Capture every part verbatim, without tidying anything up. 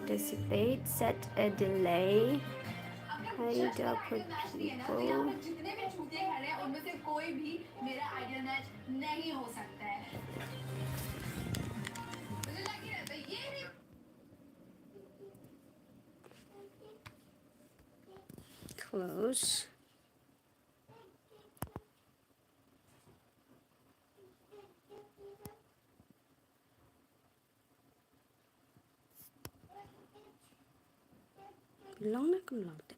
Participate, set a delay. Hide output people. Close. Long ne kam long te.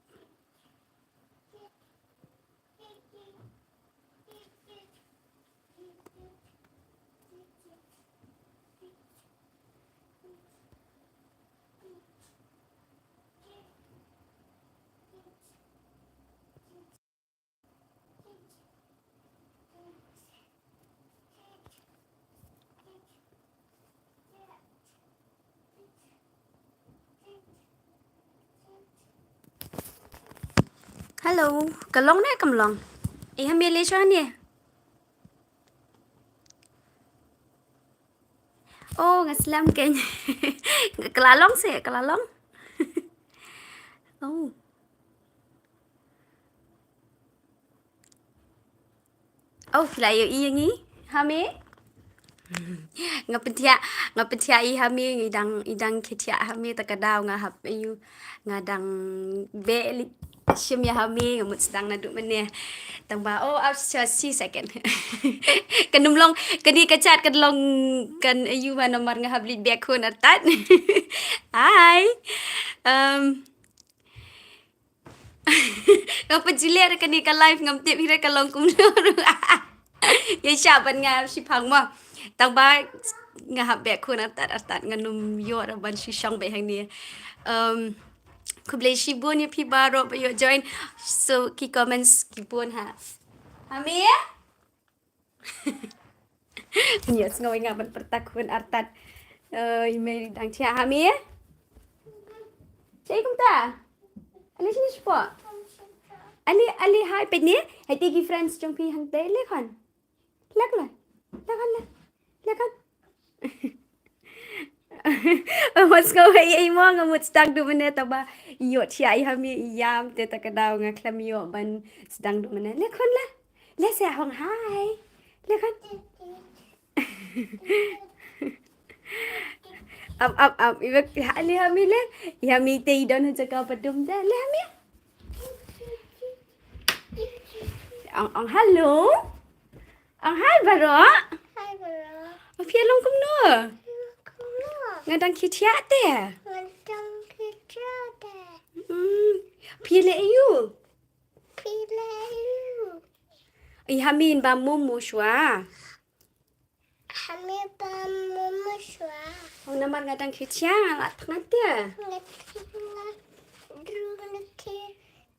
Hello, ka long ne kam long? Eh, ha me le sha ne? Oh, nga slem kein. Ka la long se, ka la long. Oh. Oh, phi la ïohi ïa ngi ha me? Nga pynthiah, nga pynthiah ïa ha me, ngi dang, i dang khie thiah ha me, ta ka daw nga hap ïa u, nga dang beh leit shim ïa ha me, nga mut sdang naduh mynne. Tang ba, oh, ap sha shi second. Kan ym long, kane ka chat kan long kan ïa u ba namar nga hap leit beh khun artat. Hi. Um, Nga pynjyleh re kane ka live, ngam tip hi re ka long kumno ruh. Ïa shah ban nga shiphang mo. Tang ba nga hap beh khun artat artat, ngan ym ïoh re ban shu shong beit hangne. Um, khublei shibun ïa phi baroh ba ïoh join. So ki comments ki bun ha. Ha me? Yes, nga wei nga ban pyrta khun artat. Eh, i mei dang thiah ha me? Shaei kumta? Ale shini shapoh? Ale, ale hai peit ne? Hai te ki friends jong phi hangtei, le khun. Le khun, le. Le khun, le. Mas nga wei ei mo, nga mut sdang duh mynne, taba ïoh thiah i ha me i ïam te ta ka daw nga khlem ïoh ban sdang duh mynne. Le khun le. Le se hong hai. Le khun. Ap, ap, ap. Iba ha, le ha me le. I ha me te i don ha jaka ba dum te. Le ha me. Ong, ong hello. Ong hai baroh. Hai baroh. Phi ïa long kumno? Kumno? Nga dang khie thiah te. Nga dang khie thiah te. Hmm. Phi leh aïu? Phi leh aïu? I ha me in bam momo shuwa. Ha me bam momo shuwa. Oh, namar nga dang khie thiah, nga la thngan te. Nga thngan. Dru nga khie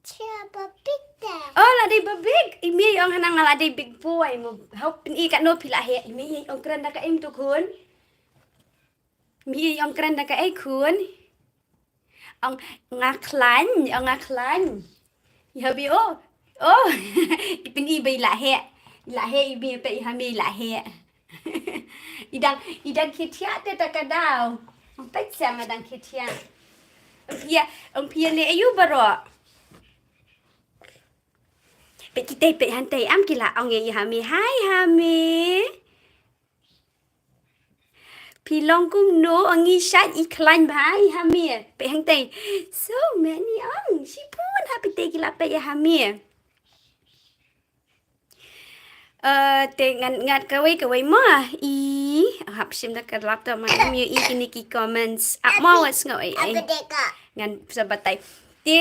thiah ba big te. Oh, la dei ba big. I mei ong hana nga la dei big boy mo. Hau pyni katno phi la heh. I mei ong kren da kaei to khun? I mei ong kren da kaei khun? Ong nga khlaiñ, ong nga khlaiñ. I ha me, oh. Oh. I pyni ba i la heh. I la heh i mei, peit i ha me i la heh. I dang, i dang khie thiah te ta ka daw. Ong peit sha nga dang khie thiah. Ong phi ïa, ong phi ïa leh aïu baroh? Peit kitei, peit hangtei, am ki la ong ïa i ha me, hai ha me. Phi long kumno, ong ngi shait i khlaiñ bha i ha me. Peit hangtei. So many ong, shibun ha phi te ki la peit ïa ha me. Eh, te ngan, ngan kawei kawei mo. I, hap shim da ka laptop ma, ngam ïohi kine ki comments. Ap mo wat sngew ei ei. Ngan sa batai. Te,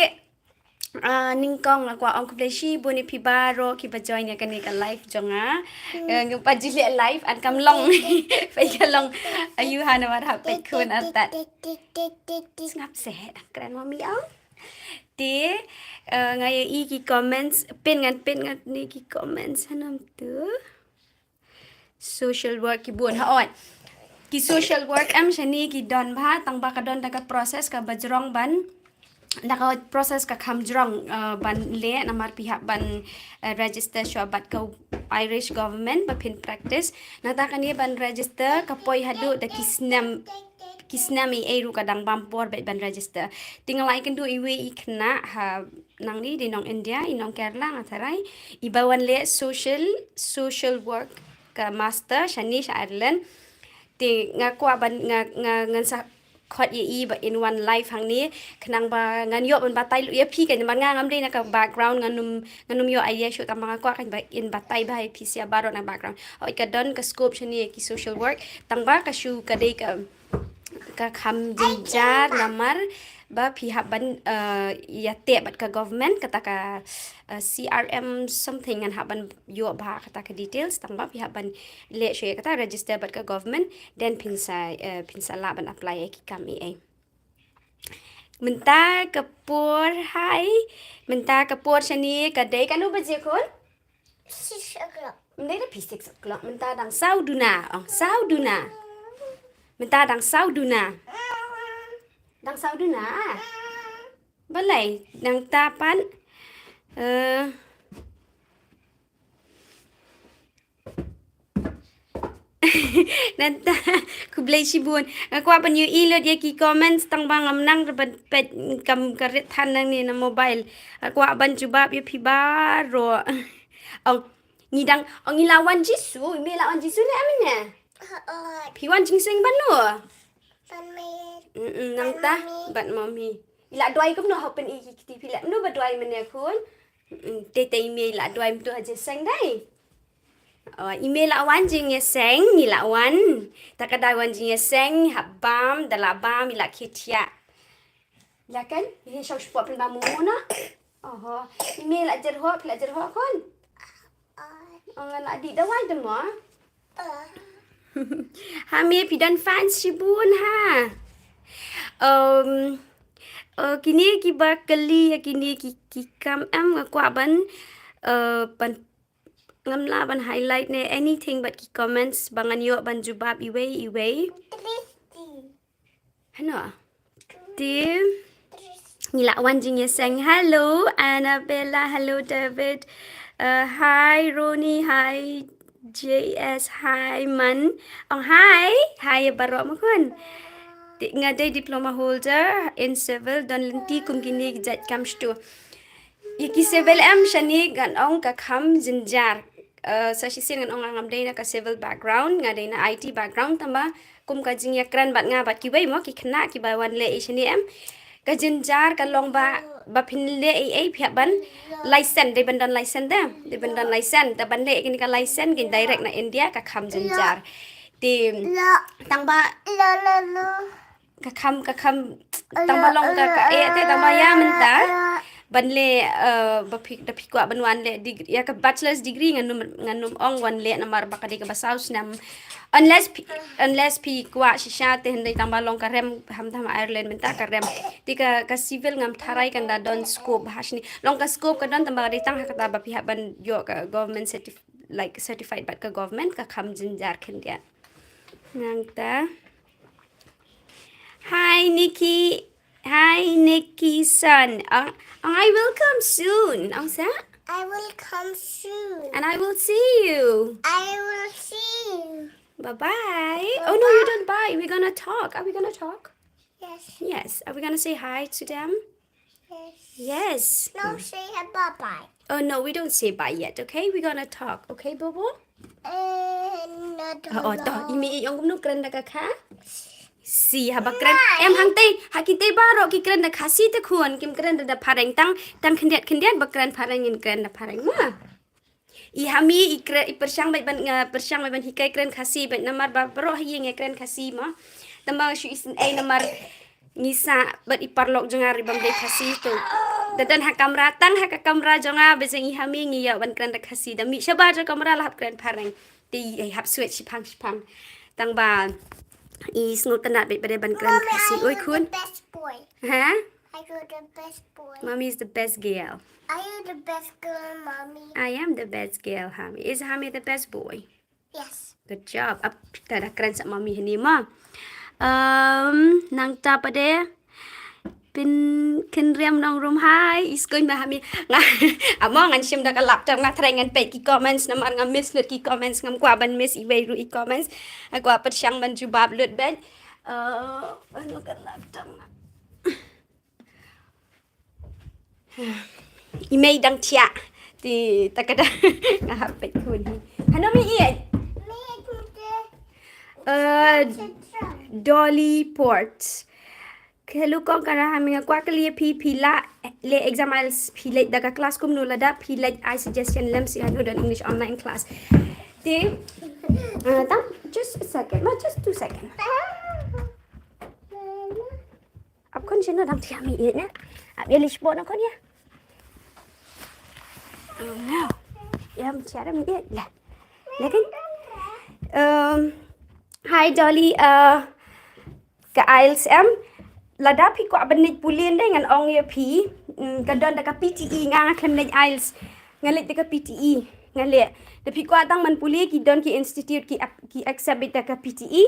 ah, nyngkong nga kwah ong khublei shibun ïa phi baroh kiba join ïa kane ka live jong nga. Hmm. Eh, nga pat ju leh live, yn kam long. Peit ka long. Aïu ha namar hap peit khun artat. Sngap seh, dang kren ma mi ong. Te, eh, nga ïohi ki comments, pyn ngan, pyn ngan ne ki comments hangne tu. Social work ki bun ha ot. Ki social work em shane ki don bha, tang ba ka don da ka process kaba jrong ban, da ka process ka kham jrong, eh, ban leh, namar phi hap ban, eh, register shuwa bad ka Irish government ba phin practice. Nangta kane ban register ka poi haduh da ki snem. Ki snem i ei ruh ka dang bam por bad ban register. Te nga la ïakynduh iwei i khynnah ha nangne, dei nong India, i nong Kerala nga tharai. I ba wan leh social, social work ka master shane sha Ireland. Te nga kwah ban, nga, nga, ngan sa khot ïa i ba in one life hangne, khnang ba ngan ïoh ban batai lut ïa phi, kan, ba nga ngam dei na ka background, ngan ym, ngan ym ïoh idea shuh, tang ba nga kwah kan ba in batai bha ïa phi sha baroh na background. Hooid, ka don ka scope shane ïa ki social work, tang ba ka shu ka dei ka, ka kham jynjar namar ba phi hap ban, eh, ïateh bad ka government, kata ka, eh, C R M something, ngan hap ban ïoh bha kata ka details, tang ba phi hap ban leh shuh ïa kata, register bad ka government, then phin sa, eh, phin sa lah ban apply ïa ki kam ei ei. Mynta ka por, hai. Mynta ka por shane ka dei katno baje khun? Six o'clock. Mynta da phi six o'clock. Mynta dang saw duna. Ong saw duna. Mynta dang saw duna. Dang saw duna. Balei nangta pat? Eh. Nangta, khublei shibun. Nga kwah ban ïohi lut ïa ki comments, tang ba ngam nang ban peit, kam ka rit than nangne na mobile. Nga kwah ban jubab ïa phi baroh. Ong, ngi dang, ong ngi la wan Jisu, i mei la wan Jisu ne em ne? Phi wan jingseng ban no? Ban mei. Mm, mm, nangta, ban mami. I la duwai kumno ha pyn-i ki kti phi la, no ba duwai mynne khun? Mm, mm, te te i mei la duwai mynta ha jingseng dei. Oh, i mei la wan jingïaseng, i la wan. Ta ka dei wan jingïaseng, hap bam, da la bam, i la khie thiah. Ïa kan, i shong shpot pynbam mo na. Oho, i mei la jer ho, phi la jer ho khun. Oh, nga la dih dawai de mo. Ha mei phi don fans shibun ha. Um, oh, kine ki ba kali ïa kine ki, ki kam em nga kwah ban, eh, ban ngam lah ban highlight ne anything, but ki comments ba ngan ïoh ban jubab iwei iwei. Hano? Te ngi la wan jingïaseng. Hello Annabella, hello David. Uh, hi Ronnie, hi J S, hi Man. Ong hi, hi baroh ma khun. Te nga dei diploma holder in civil, don lynti kum kine ki jait kam shtu. Ïa ki civil em shane ngan ong ka kham jynjar. Eh, sa shisien ngan ong nga ngam dei na ka civil background, nga dei na I T background, tang ba kum ka jingïakren bad nga bad kiwei mo ki khynnah ki ba wan leh ei shane em. Ka jynjar ka long ba, ba phin leh ei ei phi hap ban license, dei ban don license de, dei ban don license, da ban leh kane ka license kin direct na India, ka kham jynjar. Te tang ba ka kham, ka kham, tang ba long ka, ka eh te tang ba ïa mynta. Ban leh, eh, ba phi, da phi kwah ban wan leh degree, ïa ka bachelor's degree ngan ym, ngan ym ong wan leh namar ba ka dei kaba saw snem. Unless phi, unless phi kwah shisha te hynrei tang ba long ka rem, ham tam Ireland mynta ka rem. Te ka, ka civil ngam tharai kan da don scope ha shane. Long ka scope ka don tang ba ka dei tang ha kata ba phi hap ban ïoh ka government certif-, like certified bad ka government, ka kham jynjar khyndiat. Nangta. Hi, Nikki. Hi, Nikki son. Uh, I will come soon. Ong sa? I will come soon. And I will see you. I will see you. Bye-bye. Oh, no, you don't bye. We're gonna talk. Are we gonna talk? Yes. Yes. Are we gonna say hi to them? Yes. Yes. No, say hi, bye-bye. Oh, no, we don't say bye yet, okay? We're gonna talk, okay, Bobo? Eh, na, oh, oh, to, i mei i ong kumno kren da ka kha? Si, haba kren. Em hangtei, ha kitei baroh ki kren da Khasi te khun, kim kren da, da phareng tang, tang khyndiat khyndiat ba kren phareng in kren da phareng ma. I ha mei i kren, i pyrshang bad ban, nga pyrshang bad ban hikai kren Khasi bad namar ba baroh ha ïing ngi kren Khasi ma. Tang ba shu isynei namar ngi sah bad i paralok jong nga ruh bym dei Khasi to. Da don ha kamra, tang ha ka kamra jong nga ba jong i ha mei ngi ïoh ban kren da Khasi, da mih shabar jong kamra la hap kren phareng. Te i hap switch shiphang shiphang. Tang ba i sngewtynnat bad ba dei ban kren Khasi. Oi khun. Best boy. Ha? Are you the best boy? Mommy is the best girl. Are you the best girl, Mommy? I am the best girl, Hami. Is Hami the best boy? Yes. Good job. Ap, ta da kren sa Mommy hini ma. Um, nangta pat de. Pynkhynriam nongrum hai. Is going ba Hami. Nga, amo ngan shim da ka laptop nga try ngan peit ki comments namar nga miss lut ki comments, ngam kwah ban miss iwei ruh i comments. Nga kwah pyrshang ban jubab lut bad. Uh, ano ka laptop nga. I mei dang thiah. Te ta ka da nga hap peit khun hi. Hano mi ïeit? Uh, Dolly Ports. Hello kong, ka Raha, nga kwah kylli ïa phi, phi lah leh exam IELTS, phi leit da ka class kumno, lada phi leit ai suggestion lem sha nga, don English online class. Te, uh, tang, just a second, ma, just two second. Ap khun shano dang thiah mi ïeit na. Ap ïa list bo na khun ïa. Oh no. Ïa, ym thiah mi ïeit la. Lekin, um, hi Dolly, uh, ka IELTS em, lada phi kwah ban leit pule, ngan ong ïa phi, mm, ka don da ka PTE, nga, nga khlem leit IELTS. Nga leit da ka PTE, nga leh. Da phi kwah tang ban pule, ki don ki institute ki ap-, ki accept beit da ka PTE.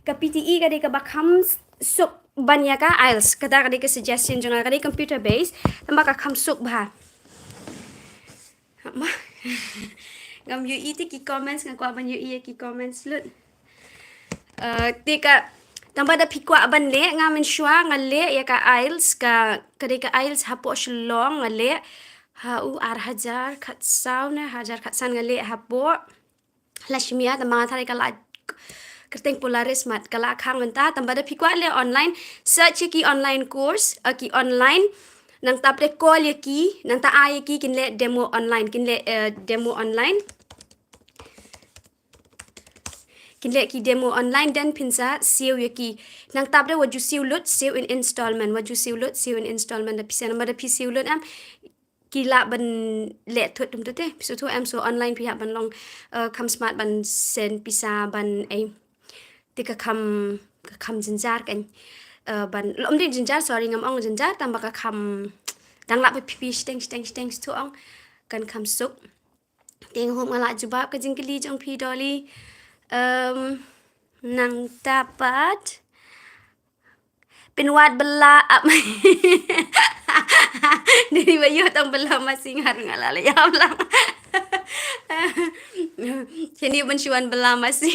Ka PTE ka dei kaba kham suk ban ïa ka IELTS. Kata ka dei ka suggestion jong nga, ka dei computer based, tangba ka kham suk bha. Ma. Ngam ïohi te ki comments, nga kwah ban ïohi ïa ki comments lut. Uh, te ka, tangba da phi kwah ban leh, nga mynshuwa nga leh ïa ka IELTS, ka, ka dei ka IELTS hapoh Shillong nga leh. Ha u ar hajar khatsaw ne hajar khatsan nga leh hapoh Lasmia, tangba nga tharai ka la kyrteng Polaris mat, ka la khang mynta, tangba da phi kwah leh online, search ïa ki online course, uh, ki online, nangta phi call ïa ki, nangta ai ïa ki, kin leh demo online, kin leh, uh, demo online. Kin leh ki demo online, then phin sa siew ïa ki. Nangta phi wat ju siew lut, siew in installment, wat ju siew lut, siew in installment, da phi siew, namar da phi siew lut em, ki lah ban leh thut tum tu te, phi siew thut em, so online phi hap ban long, uh, kham smart ban send pisa ban ei. Te ka kham, ka kham jynjar kan. Uh, ban, lo, ym dei jynjar, sorry, ngam ong jynjar, tangba ka kham, dang lah ba phi phi shteng, shteng, shteng, shu ong, kan kham suk. Te nga hope nga lah jubab ka jingkylli jong phi Dolly. Um, nangta pat. Pynwad bylla ap. Dei ba ïoh tang bylla masi, nga ruh nga la leh ïa bylla. Shane ban shu wan bylla masi.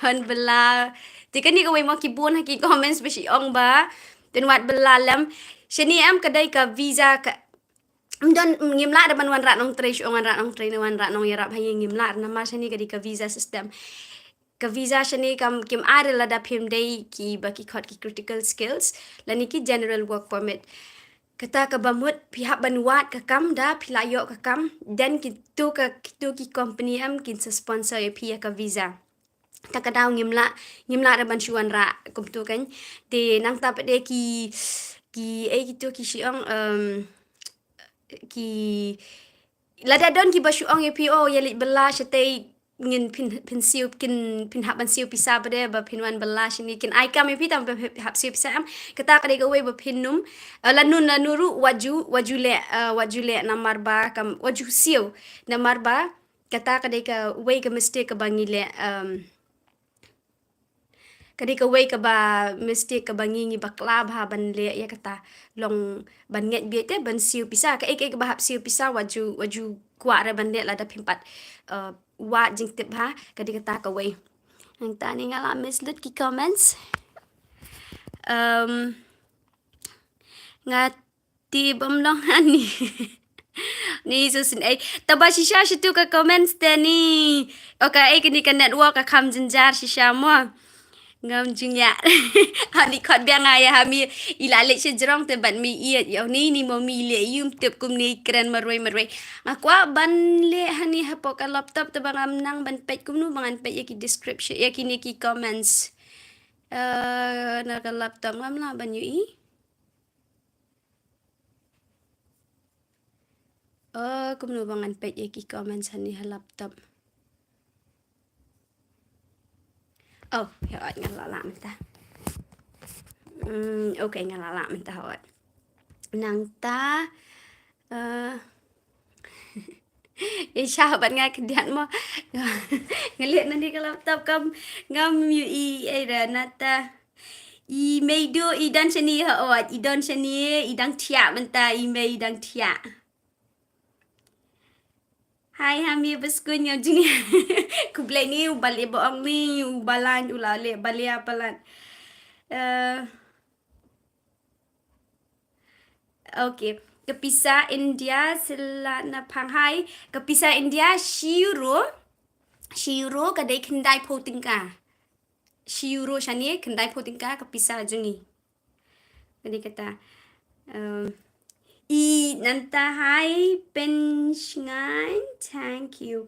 Wan bylla. Te kane kawei mo ki bun ha ki comments ba shu ong ba pynwad bylla lem. Shane em ka dei ka visa ka, ym don, ngim lah da ban wanrah nongtrei, shu ong wanrah nongtrei ne wanrah nongïarap ha ïing, ngim lah, namar shane ka dei ka visa system. Ka visa shane kam, kim ai re lada phim dei kiba ki khot ki critical skills lane ki general work permit. Kata kaba mut phi hap ban wad ka kam, da phi la ïoh ka kam, then kito ka, kito ki company em kin sa sponsor ïa phi ïa ka visa. Ta ka daw ngim lah, ngim lah re ban shu wanrah kumto kan. Te nangta pat de ki, ki, eh, kito ki shu ong, um, ki, lada don kiba shu ong ïa phi, oh, ïa leit bylla shatei, ngin phin, phin siew, kin, phin hap ban siew pisa pat de ba phin wan bylla shane, kin ai kam ïa phi tang ba phin hap siew pisa em. Kata ka dei kawei ba phin nym, eh, lano lano ruh wat ju, wat ju leh, eh, wat ju leh namar ba kam, wat ju siew namar ba kata ka dei kawei ka mistake kaba ngi leh, um, ka dei kawei kaba mistake kaba ngi, ngi bakla bha ban leh ïa kata, long ban ngeit bieit te ban siew pisa, kaei kaei kaba hap siew pisa wat ju, wat ju kwah re ban leh lada phim pat, uh, wad jingtip bha, ka dei kata kawei. Nangta ne nga la miss lut ki comments. Um, nga Te bym long hani. Ni su sin ei. Taba shisha shitu ka comments te ni. Okay, ei kini ka network ka kham jynjar shisha mo. Ngam jingïa. Hani khot biang nga ïa ha mi, i la leh shi jrong te ban mi ïa ïa ni ni mo mi leh ïum tip kum ni kren marwei marwei. Nga kwah ban leh hani hapoh ka laptop te ba ngam nang ban peit kumno ba ngan peit ïa ki description ïa kini ki comments. Eh, na ka laptop ngam lah ban ïohi. Oh, kumno ba ngan peit ïa ki comments hani ha laptop. Oh, ïa, nga la lah mynta. Hmm, okay, nga la lah mynta hot. Nangta, eh, ïa sha bad nga khyndiat mo. Nga leh nangne ka laptop kam ngam ïohi ei da nata. I mei duh, i don shane ha ot, i don shane, i dang thiah mynta, i mei i dang thiah. Hai ha mi ba skun ïa jing. Khublei ni u ba leh ba ong ni, u ba lan u la leh ba leh palat. Eh, okay. Ka pisa India sila na phanghai. Ka pisa India shi euro. Shi euro ka dei khyndai phew tyngka. Shi euro shane khyndai phew tyngka ka pisa jong ngi. Ka dei kata. Um, i nanta hai pen shngain. Thank you.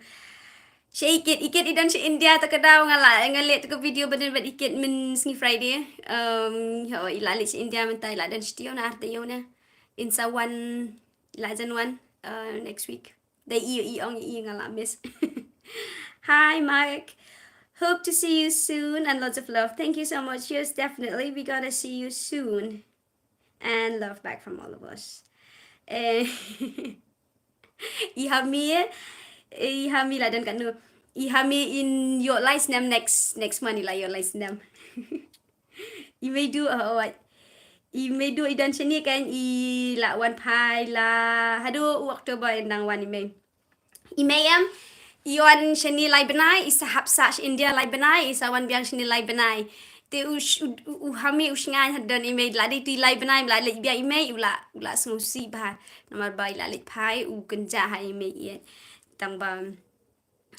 Sha i kit, i kit i don sha India ta ka daw nga la, nga leh ta ka video ba don bad i kit mynsngi Friday. Um, ho, i la leit sha India mynta i la don shi taïew na ar taïew na. In sa wan, i la jan wan, uh, next week. Da i, i ong i nga la miss. Hi, Mark. Hope to see you soon and lots of love. Thank you so much. Yes, definitely. We're gonna see you soon. And love back from all of us. Eh, i Hami, i Hami la don katno. I Hami in ïoh lai snem next, next month i la ïoh lai snem. I mei du, oh, oh, i mei du i don shane kan i la wan phai la haduh u October in dang wan i mei. I mei em, i wan shane lai bnai, i sa hap sah sha India lai bnai, i sa wan biang shane lai bnai. Te u sh-, u, u, u Hami u shngain ha don i mei la dei tu i lai bnai, la leit biang i mei, u la, u la sngewsih bha. Namar ba i la leit phai, u kynjah ha i mei ïeit. Tang ba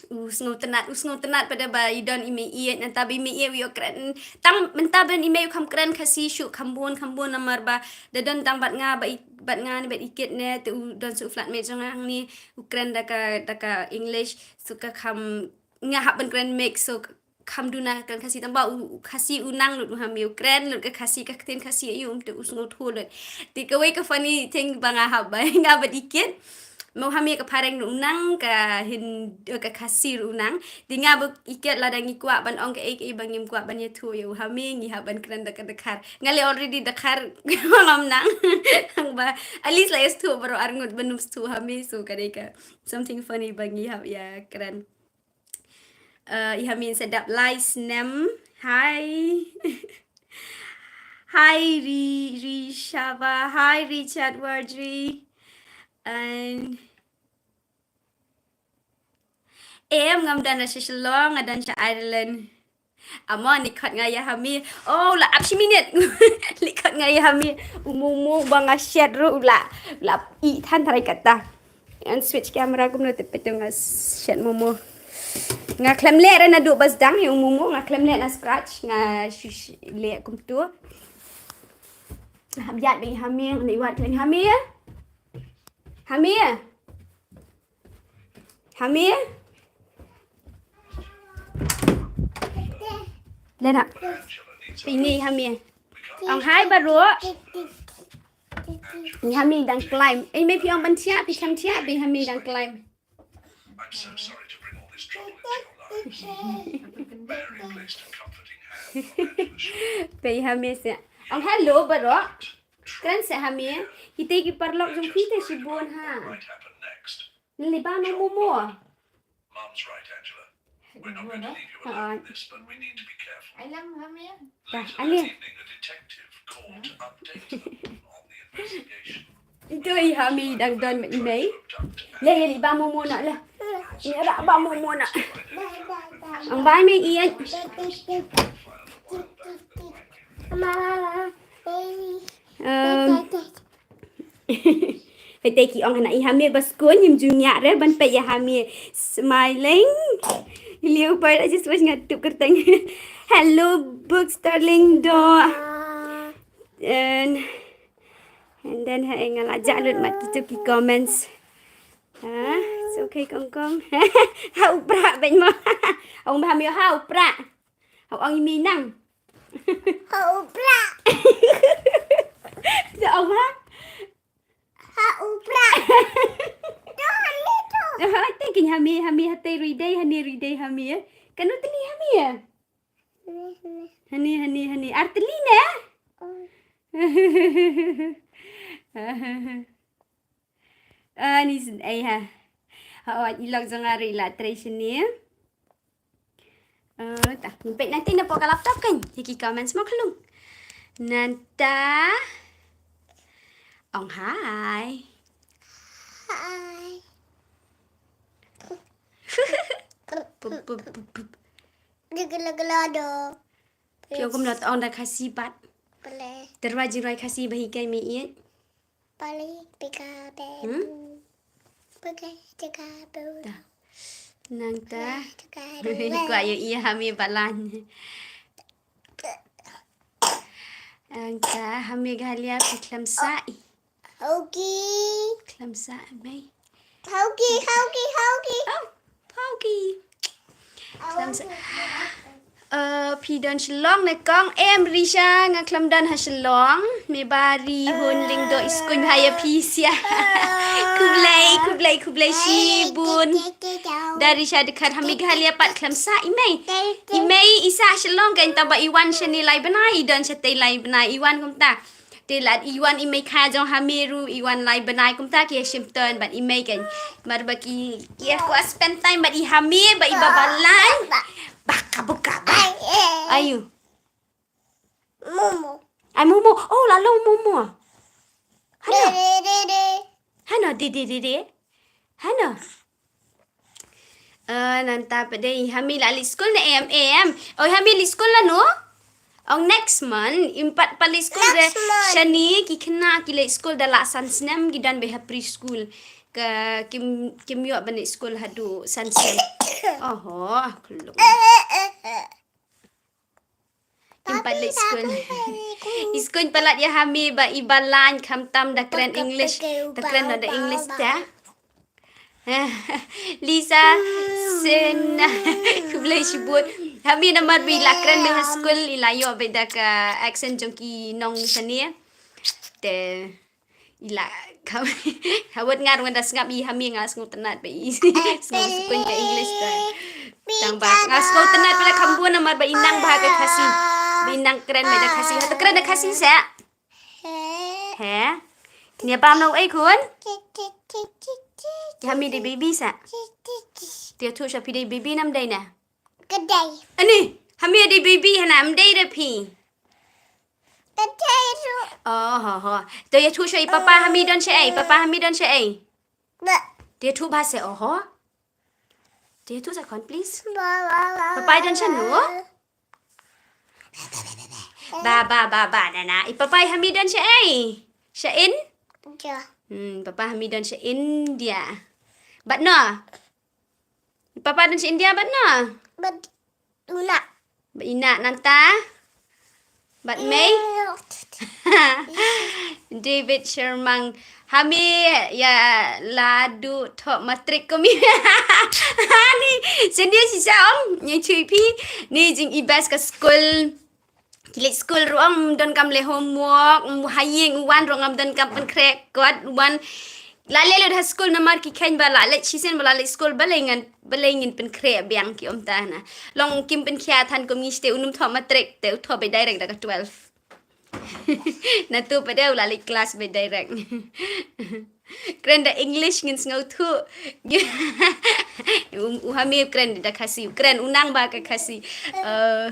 u sngewtynnat, u sngewtynnat pat da ba i don i mei ïeit, nangta ba i mei ïeit u ïoh kren. Tang mynta ba i mei u kham kren Khasi shuh, kham bun, kham bun namar ba da don tang bad nga, ba i, bad nga ne bad i kit ne, te u don shuh u flatmate jong nga hangne, u kren da ka, da ka English, so ka kham, nga hap ban kren mix, so kham duna kren Khasi, tang ba u, u Khasi u nang lut u Hami, u kren lut ka Khasi, ka ktien Khasi ïa u, um, te u sngewthuh lut. Te kawei ka funny thing ba nga hap ba, nga bad i kit. Ma u Hami ka phareng ruh u nang, ka Hin-, eh, ka Khasi ruh u nang. Te nga bad i kit lada ngi kwah ban ong kaei kaei ba ngim kwah ban ïathuh ïa u Hami, ngi hap ban kren da ka Dkhar. Nga leh already Dkhar ngam nang. Tang ba at least la ïa sngewthuh baroh arngut, ban ym sngewthuh u Hami, so ka dei ka something funny ba ngi hap ïa kren. Uh, i Hami sa dap lai snem. Hi. Hi, Ri-, Rishaba. Hi, Richard Wardri. And em, ngam don sha Shillong, nga don sha Ireland. Amo, ni khot nga ïa Hami. Oh, la ap shi minit. Ni khot nga ïa Hami. U Momo ba nga shet ruh u la, u la ïeh than tharai kata. Ngan switch camera kumno te peit nga shet Momo. Nga khlem leh re naduh ba sdang ïa u Momo, nga khlem leh na scratch, nga shu, shu leh kumto. Hap ïaid bad i Hami, ngan ïaid bad i Hami. Hami. Hami. Lena. Pini Hami. Ong hi baroh. Ni Hami dang climb. Eh, maybe ong ban thiah, phi thiah, phi Hami dang climb. I'm so sorry to bring all this trouble into your lives. Very pleased and comforting hand from Angela Shaw. Phi Hami se. Ong hello baroh. Kren se Hami. Kita ki paralok jong phi te shibun ha. Might happen next. Ni li ba no Momo. Mum's right, Angela. We're not going to leave you alone in this, but we need to be careful. Ai lang Hami. Later that evening, a detective called to update them on the investigation. Ito i Hami dang don i mei. Le, le, ba Momo na le. Ni ra ba Momo na. Ang ba mei iyan. Mama. Um, peit ki ong hana i Hami ba skun, ngim ju ngiah re ban peit ïa Hami. Smiling. Leopard, I just wish nga tup kyrteng. Hello, Book Starling do. And, and then ha nga la jah lut mat kitu ki comments. Ha, it's okay kong kong. Ha u pra bad mo. Ong ba Hami ha u pra. Ha ong i mi nang. Ha u pra. Sa ong ha. Ha u pra. To Hami to. Ha te kin Hami, Hami ha te ri dei, hani ri dei Hami. Kanu tni Hami. Hani, hani, hani. Ar tni ne? Oh. Ah, ni sin ai ha. Ha, oh, i lok jong nga ri la trei shini. Eh, ta, ngim peit nanti na pok ka laptop kan. Ïa ki comments mo khlung. Nanta. Ong hi. Hi. Pup, pup, pup, pup. Dia gelo-gelo do. Phi ong kumno, to ong da Khasi pat. Pale. Te rwai jingrwai Khasi ba hi kai me ïeit. Pale pika be. Hmm? Pale pika be. Ta. Nangta. Pale pika be. Kwah ïa ïa ha me balan. Nangta ha me Galia phi khlem sah. Hauki. Khlem sah mei. Hauki, hauki, hauki. Oh, hauki. Khlem sah. Uh, phi don Shillong ne kong? Em Risha, nga khlem don ha Shillong. Me ba ri hun ling do iskun ha ïa phi sia. Khublei, khublei, khublei shibun. Da Risha dikhat ha me Galia pat khlem sah i mei. I mei i sah Shillong kan taba i wan shane lai bnai, i don shatei lai bnai, i wan kumta. Te lad i wan i mei kha jong ha me ruh, i wan lai bnai kumta ki ïa shim turn bad i mei kan. Mar ba ki, ki ïa kwah spend time bad i ha me ba i ba balan. Ba ka buka ba. Ayu. Momo. Ai momo. Oh, la long momo. Hano. Hano, de, de, de, de. Hano. Eh, nangta pat de, ha me la leit skul ne em, em. Oh, ha me leit skul la no? Ong next month, im pat pat leit skul de. Next month. Shane ki khynnah ki leit skul da la san snem, ki don beit ha preschool. Ka kim, kim ïoh ban leit skul haduh san snem. Oho, klung. Im pat leit skul. I skul palat ïa ha me ba i balan khamtam da kren English. Da kren da English ta. Lisa Sen. Khublei shibun. Ha me namar ba i la kren me ha skul, i la ïoh beit da ka accent jong ki nong shane. Te i la kam. Ha wat ngar wan da sngap i ha me nga sngewtynnat ba i sngewsukun ka English ta. Tang ba nga sngewtynnat ba la kham bun namar ba i nang bha ka Khasi. Ba i nang kren beit da Khasi. Ha to kren da Khasi sa. He? Nia bam nong ei khun? Ki ha me dei baby sa. Te ïathuh sha phi dei baby nam dei na? Ka dei. Ani, ha me dei baby hana, nam dei da phi? Ka dei ruh. Oh, ho, ho. Te ïathuh sha i papa ha me don sha ei, papa ha me don sha ei. Ba. Te ïathuh bha se, oh, ho. Te ïathuh sa khun, please. Ba, ba, ba, papa i don sha no? Ba, ba, ba, ba, na, na. I papa i ha me don sha ei? Sha In? Ja. Hmm, papa ha me don sha India. Bad no? I papa don sha India bad no? Bad una. Bad ina nangta? Bad mei? David Shermang. Ha me ïa la duh thoh matrik kum i. Ni, sien dia shisha ong, ïa chui phi. Ni jing i best ka skul. Ki leit skul ruh ym don kam leh homework, ym ha ïing u wan ruh ngam don kam pynkhreh kot, u wan la leh lut ha skul namar ki kheiñ ba la leit shisien ba la leit skul balei ngan, balei ngin pynkhreh biang ki ym ta na. Long kim pynkhia than kum ngi shatei u nym thoh matrik te u thoh beit direct da ka twelve. Na tu pat de u la leit klas beit direct. Kren da English ngin sngewthuh. U, u ha me kren da Khasi, kren u nang bha ka Khasi. Eh,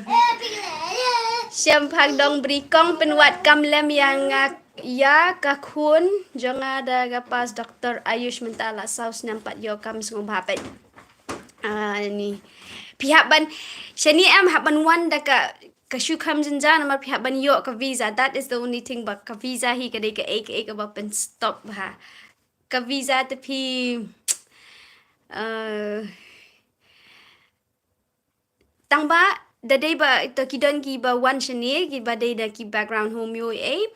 Shemphang Dongbri kong pynwad kam lem ïa nga, ïa ka khun jong nga da ka pass Doctor Ayush mynta la saw snem pat ïoh kam sngewbha peit. Ah, ni. Phi hap ban, shane em hap ban wan da ka, ka shu kham jynjar namar phi hap ban ïoh ka visa. That is the only thing, ba ka visa hi ka dei kaei kaei kaba pynstop bha. Ka visa te phi, eh, tang ba da dei ba to ki don kiba wan shane kiba dei da ki background home ïoh ei,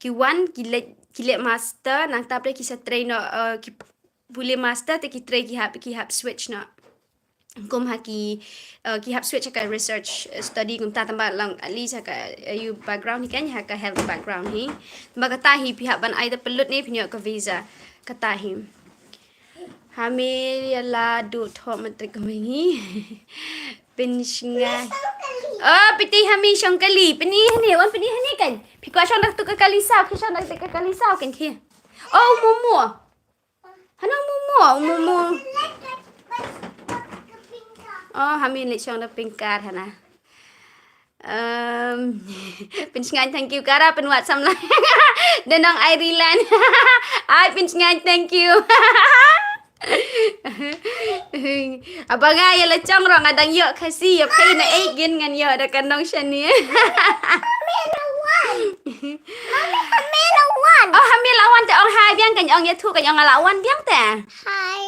ki wan ki leh, ki leh master nangta pat ki sa trei noh, eh, ki pule master te ki trei ki hap, ki hap switch noh. Kum ha ki, eh, ki hap switch ha ka research, eh, study kumta tang ba lang at least ha ka, eh, ïa u background hi kan ha ka health background hi. Tang ba kata hi phi hap ban ai da pynlut ne phin ïoh ka visa kata hi. Ha me ïa la duh thoh matrik ka mei hi. Pynsngew. Oh, phi tei ha me shong kali. Pyni hane, wan pyni hane kan. Phi kwah shong da tu ka kali saw, phi shong da tu ka kali saw kan ki. Oh, momo. Hana momo, momo. Oh, ha me leit shong da pink car hana. Um, pynsngew thank you Kara, pynwad samla. Da nong Irene. Ai pynsngew thank you. Aba nga ïa la chong ruh nga dang ïoh Khasi, ïa phi na ei gin ngan ïoh da ka nong shane. Mami, la wan. Mami, Hami la wan. Oh, Hami la wan te ong hi biang, kan ong ïathuh, kan ong nga la wan biang te. Hi.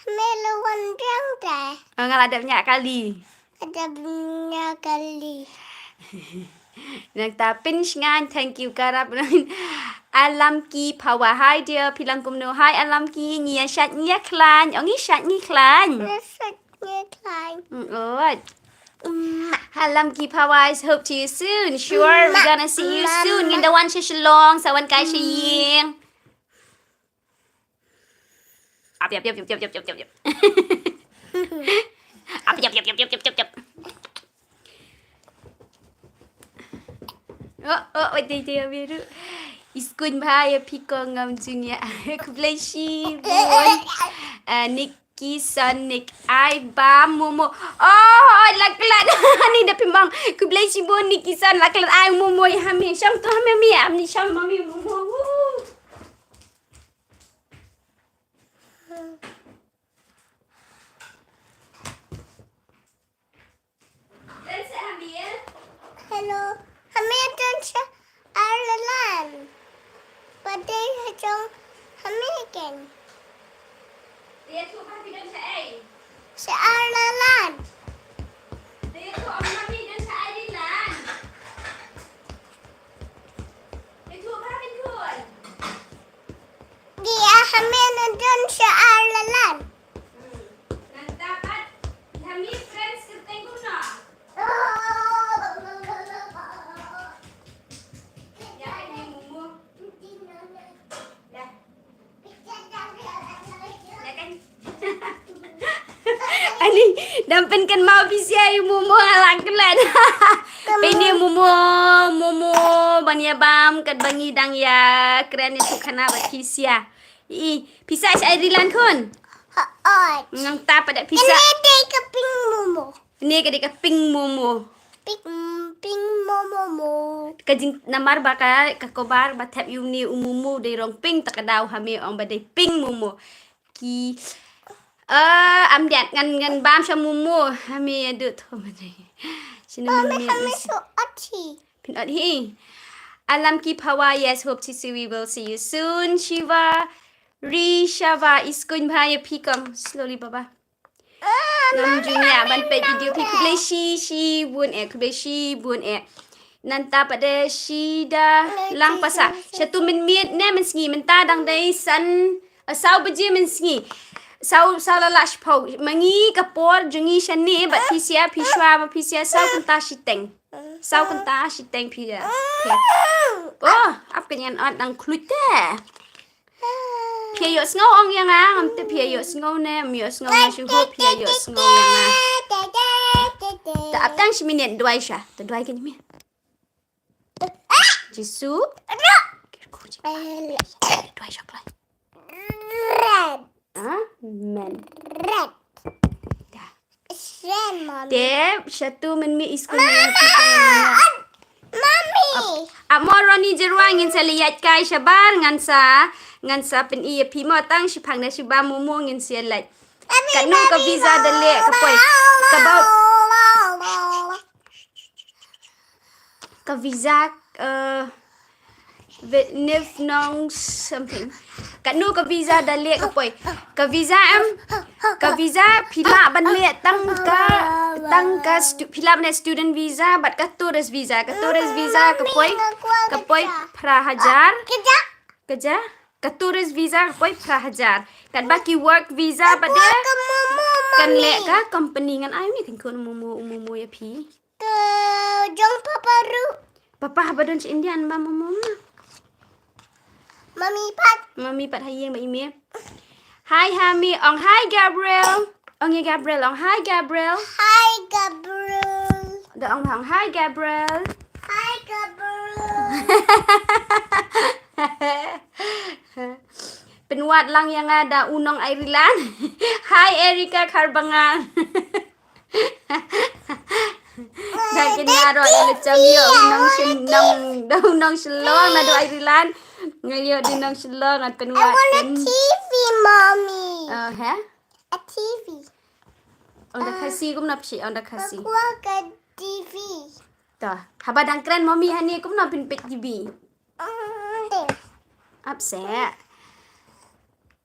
Hami la wan biang te. Oh, nga la dep ñiah kali. Dep ñiah kali. Nangta Pynshngaiñ, thank you, karap. Alam ki phawa, hi dear, phi lang kumno? Hi Alam ki, ngi ïa shait ngi ïa khlaiñ, ong ngi shait ngi khlaiñ. Ngi shait ngi khlaiñ. Mm, oi. Mm. Alam ki phawa, I hope to you soon. Sure, we're gonna see you soon. Ngin da wan sha Shillong, sa wan kai sha ïing. Ap, yap, yap, yap. Ap, yap, yap, yap. Oh, oh, wait, wait, wait, wait. Iskuin bha ïa phi ko ngam jingïa. Khublei shibun. Ah, Nikki Son Nick ai bam momo. Oh, la klet. Ani da phi mong. Khublei shibun Nikki Son, la klet ai momo ïa Hami. Shong tu Hami, Hami, Hami, shong Mami momo. Woo. Hello. Hami don sha Ireland. Ba dei ha jong Hami ken. Sha Ireland. Ki a Hami na don sha Ireland. Hmm. Nangta pat, Hami friends kyrteng kumno? Ya, ini Momo. Dah. Dah kan? Ani, dang pynkynmaw phi sha ïa u Momo nga la klet. Phi ne Momo, Momo, ban ïa bam, kat ba ngi dang ïa kren ïa tu khana bad phi sha. I, phi sah sha Ireland khun? Hooid. Nangta pat da phi sah. Kane dei ka pink Momo. Kane ka dei ka pink Momo. Pink, pink Momo mo. Ka jing namar ba ka, ka kobar ba thep ïa une u Momo dei rong pink, ta ka daw Hami ong ba dei pink Momo. Ki, ah, am diat ngan, ngan bam sha Momo. Hami ïa dut tho ma dei. Sini Mami, Mami Hami is- su ot hi. Phin ot hi. Alam ki phawa, yes, hope to see, we will see you soon. Shiva, Ri Shava, iskuin bha ïa phi kong. Slowly, baba. Ah, ngam ju ñiah ban peit video phi. Khublei shi, shibun eh, khublei shibun eh. Nangta pat da Shida Langpasa. Shatu mynmiet ne mynsngi, mynta dang dei san, eh, saw baje mynsngi. Saw, saw la lah shiphew. Ma ngi ka por jong ngi shane bad phi sha, phi shuwa bad phi sha saw kynta shiteng. Saw kynta shiteng phi ïa. Oh, ap ka ñian ot dang khluit te. Phi ïohsngew ong ïa nga, ngam tip phi ïohsngew ne, ym ïohsngew nga shu hope phi ïohsngew ïa nga. Ta ap tang shi minit, duwai sha, ta duwai kane mi. Jisu. Duwai sha kloi. Amen. Dah. Te, shatu mynmiet iskuin. Mami! Ap mo Ronnie Jerwa ngin sa leit kai shabar ngan sa, ngan sa pyni ïa phi mo tang shiphang da shiba Momo ngin sa leit. Katno ka visa da leh ka poi. Ka ba ka visa, eh, Ve-, Nif Nong something. Katno ka visa da leh ka poi. Ka visa em, ka visa phi lah ban leh tang ka, tang ka stu-, phi lah ban leh student visa bad ka tourist visa. Ka tourist visa ka poi, ka poi phra hajar. Ka ja? Ka tourist visa ka poi phra hajar. Katba ki work visa bad de kan leh ka company. Ngan ai ni kan ko Momo, Momo ïa phi. Ka jong papa ruh. Papa haba don sha India an ba Momo ma. Mami pat. Mami pat ha ïing ba i mei. Hi Hami, ong hi Gabriel. Ong ïa Gabriel, ong hi Gabriel. Hi Gabriel. Da ong, ong hi Gabriel. Hi Gabriel. Pynwad lang ïa nga da u nong Ireland. Hi Erika Kharbanga. Nga kin nga ro ïa la chong ïoh u nong Shin-, nong, da u nong Shillong na da Ireland. Nga ïoh da u nong Shillong ngan pynwad kin. Mommy. Uh, ha? A T V. Ong da Khasi, kumno phi ong da Khasi? Ka TV. Ta, haba dang kren mommy hangne kumno phin peit TV. Ap seh.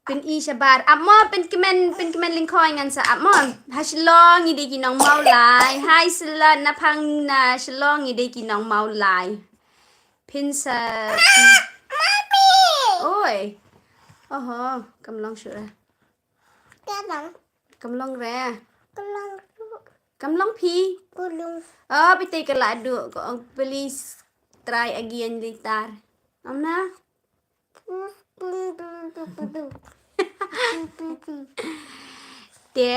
Pyn-i shabar. Ap mo, pynkmen, pynkmen lyngkhoi ngan sa ap mo. Ha Shillong ngi dei ki nong Mawlai. Hai Shillong, na phang na Shillong ngi dei ki nong Mawlai. Phin sa. Mommy. Oi. Oho, kam long shuh re. Kam long. Kam long re. Kam long shuh. Kam long phi. Kam long. Oh, phi te ka la duh ko ong please try again later. Amna? Te.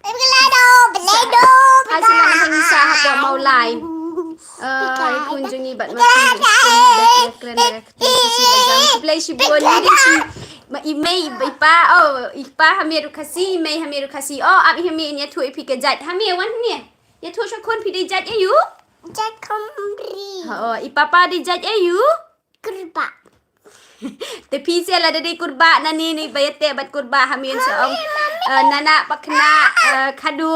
Belado, belado, Hai sila na hang sa hapoh Mawlai. Eh, i khun jong ngi bad ma phi. Khublei shibun. Ni dei shi ma i mei i pa. Oh, i pa ha mei ruh Khasi, i mei ha mei ruh Khasi. Oh, ap i ha mei ïathuh ïa phi ka jait. Ha mei wan ne. Ïathuh sha khun phi dei jait aïu? Jait Khumri. Oh, i papa dei jait aïu? Kurbah. Te phi seh lada dei kurbah nangne ne ba ïateh bad kurbah ha mei sa ong. Eh, nana pakna, eh, khadu.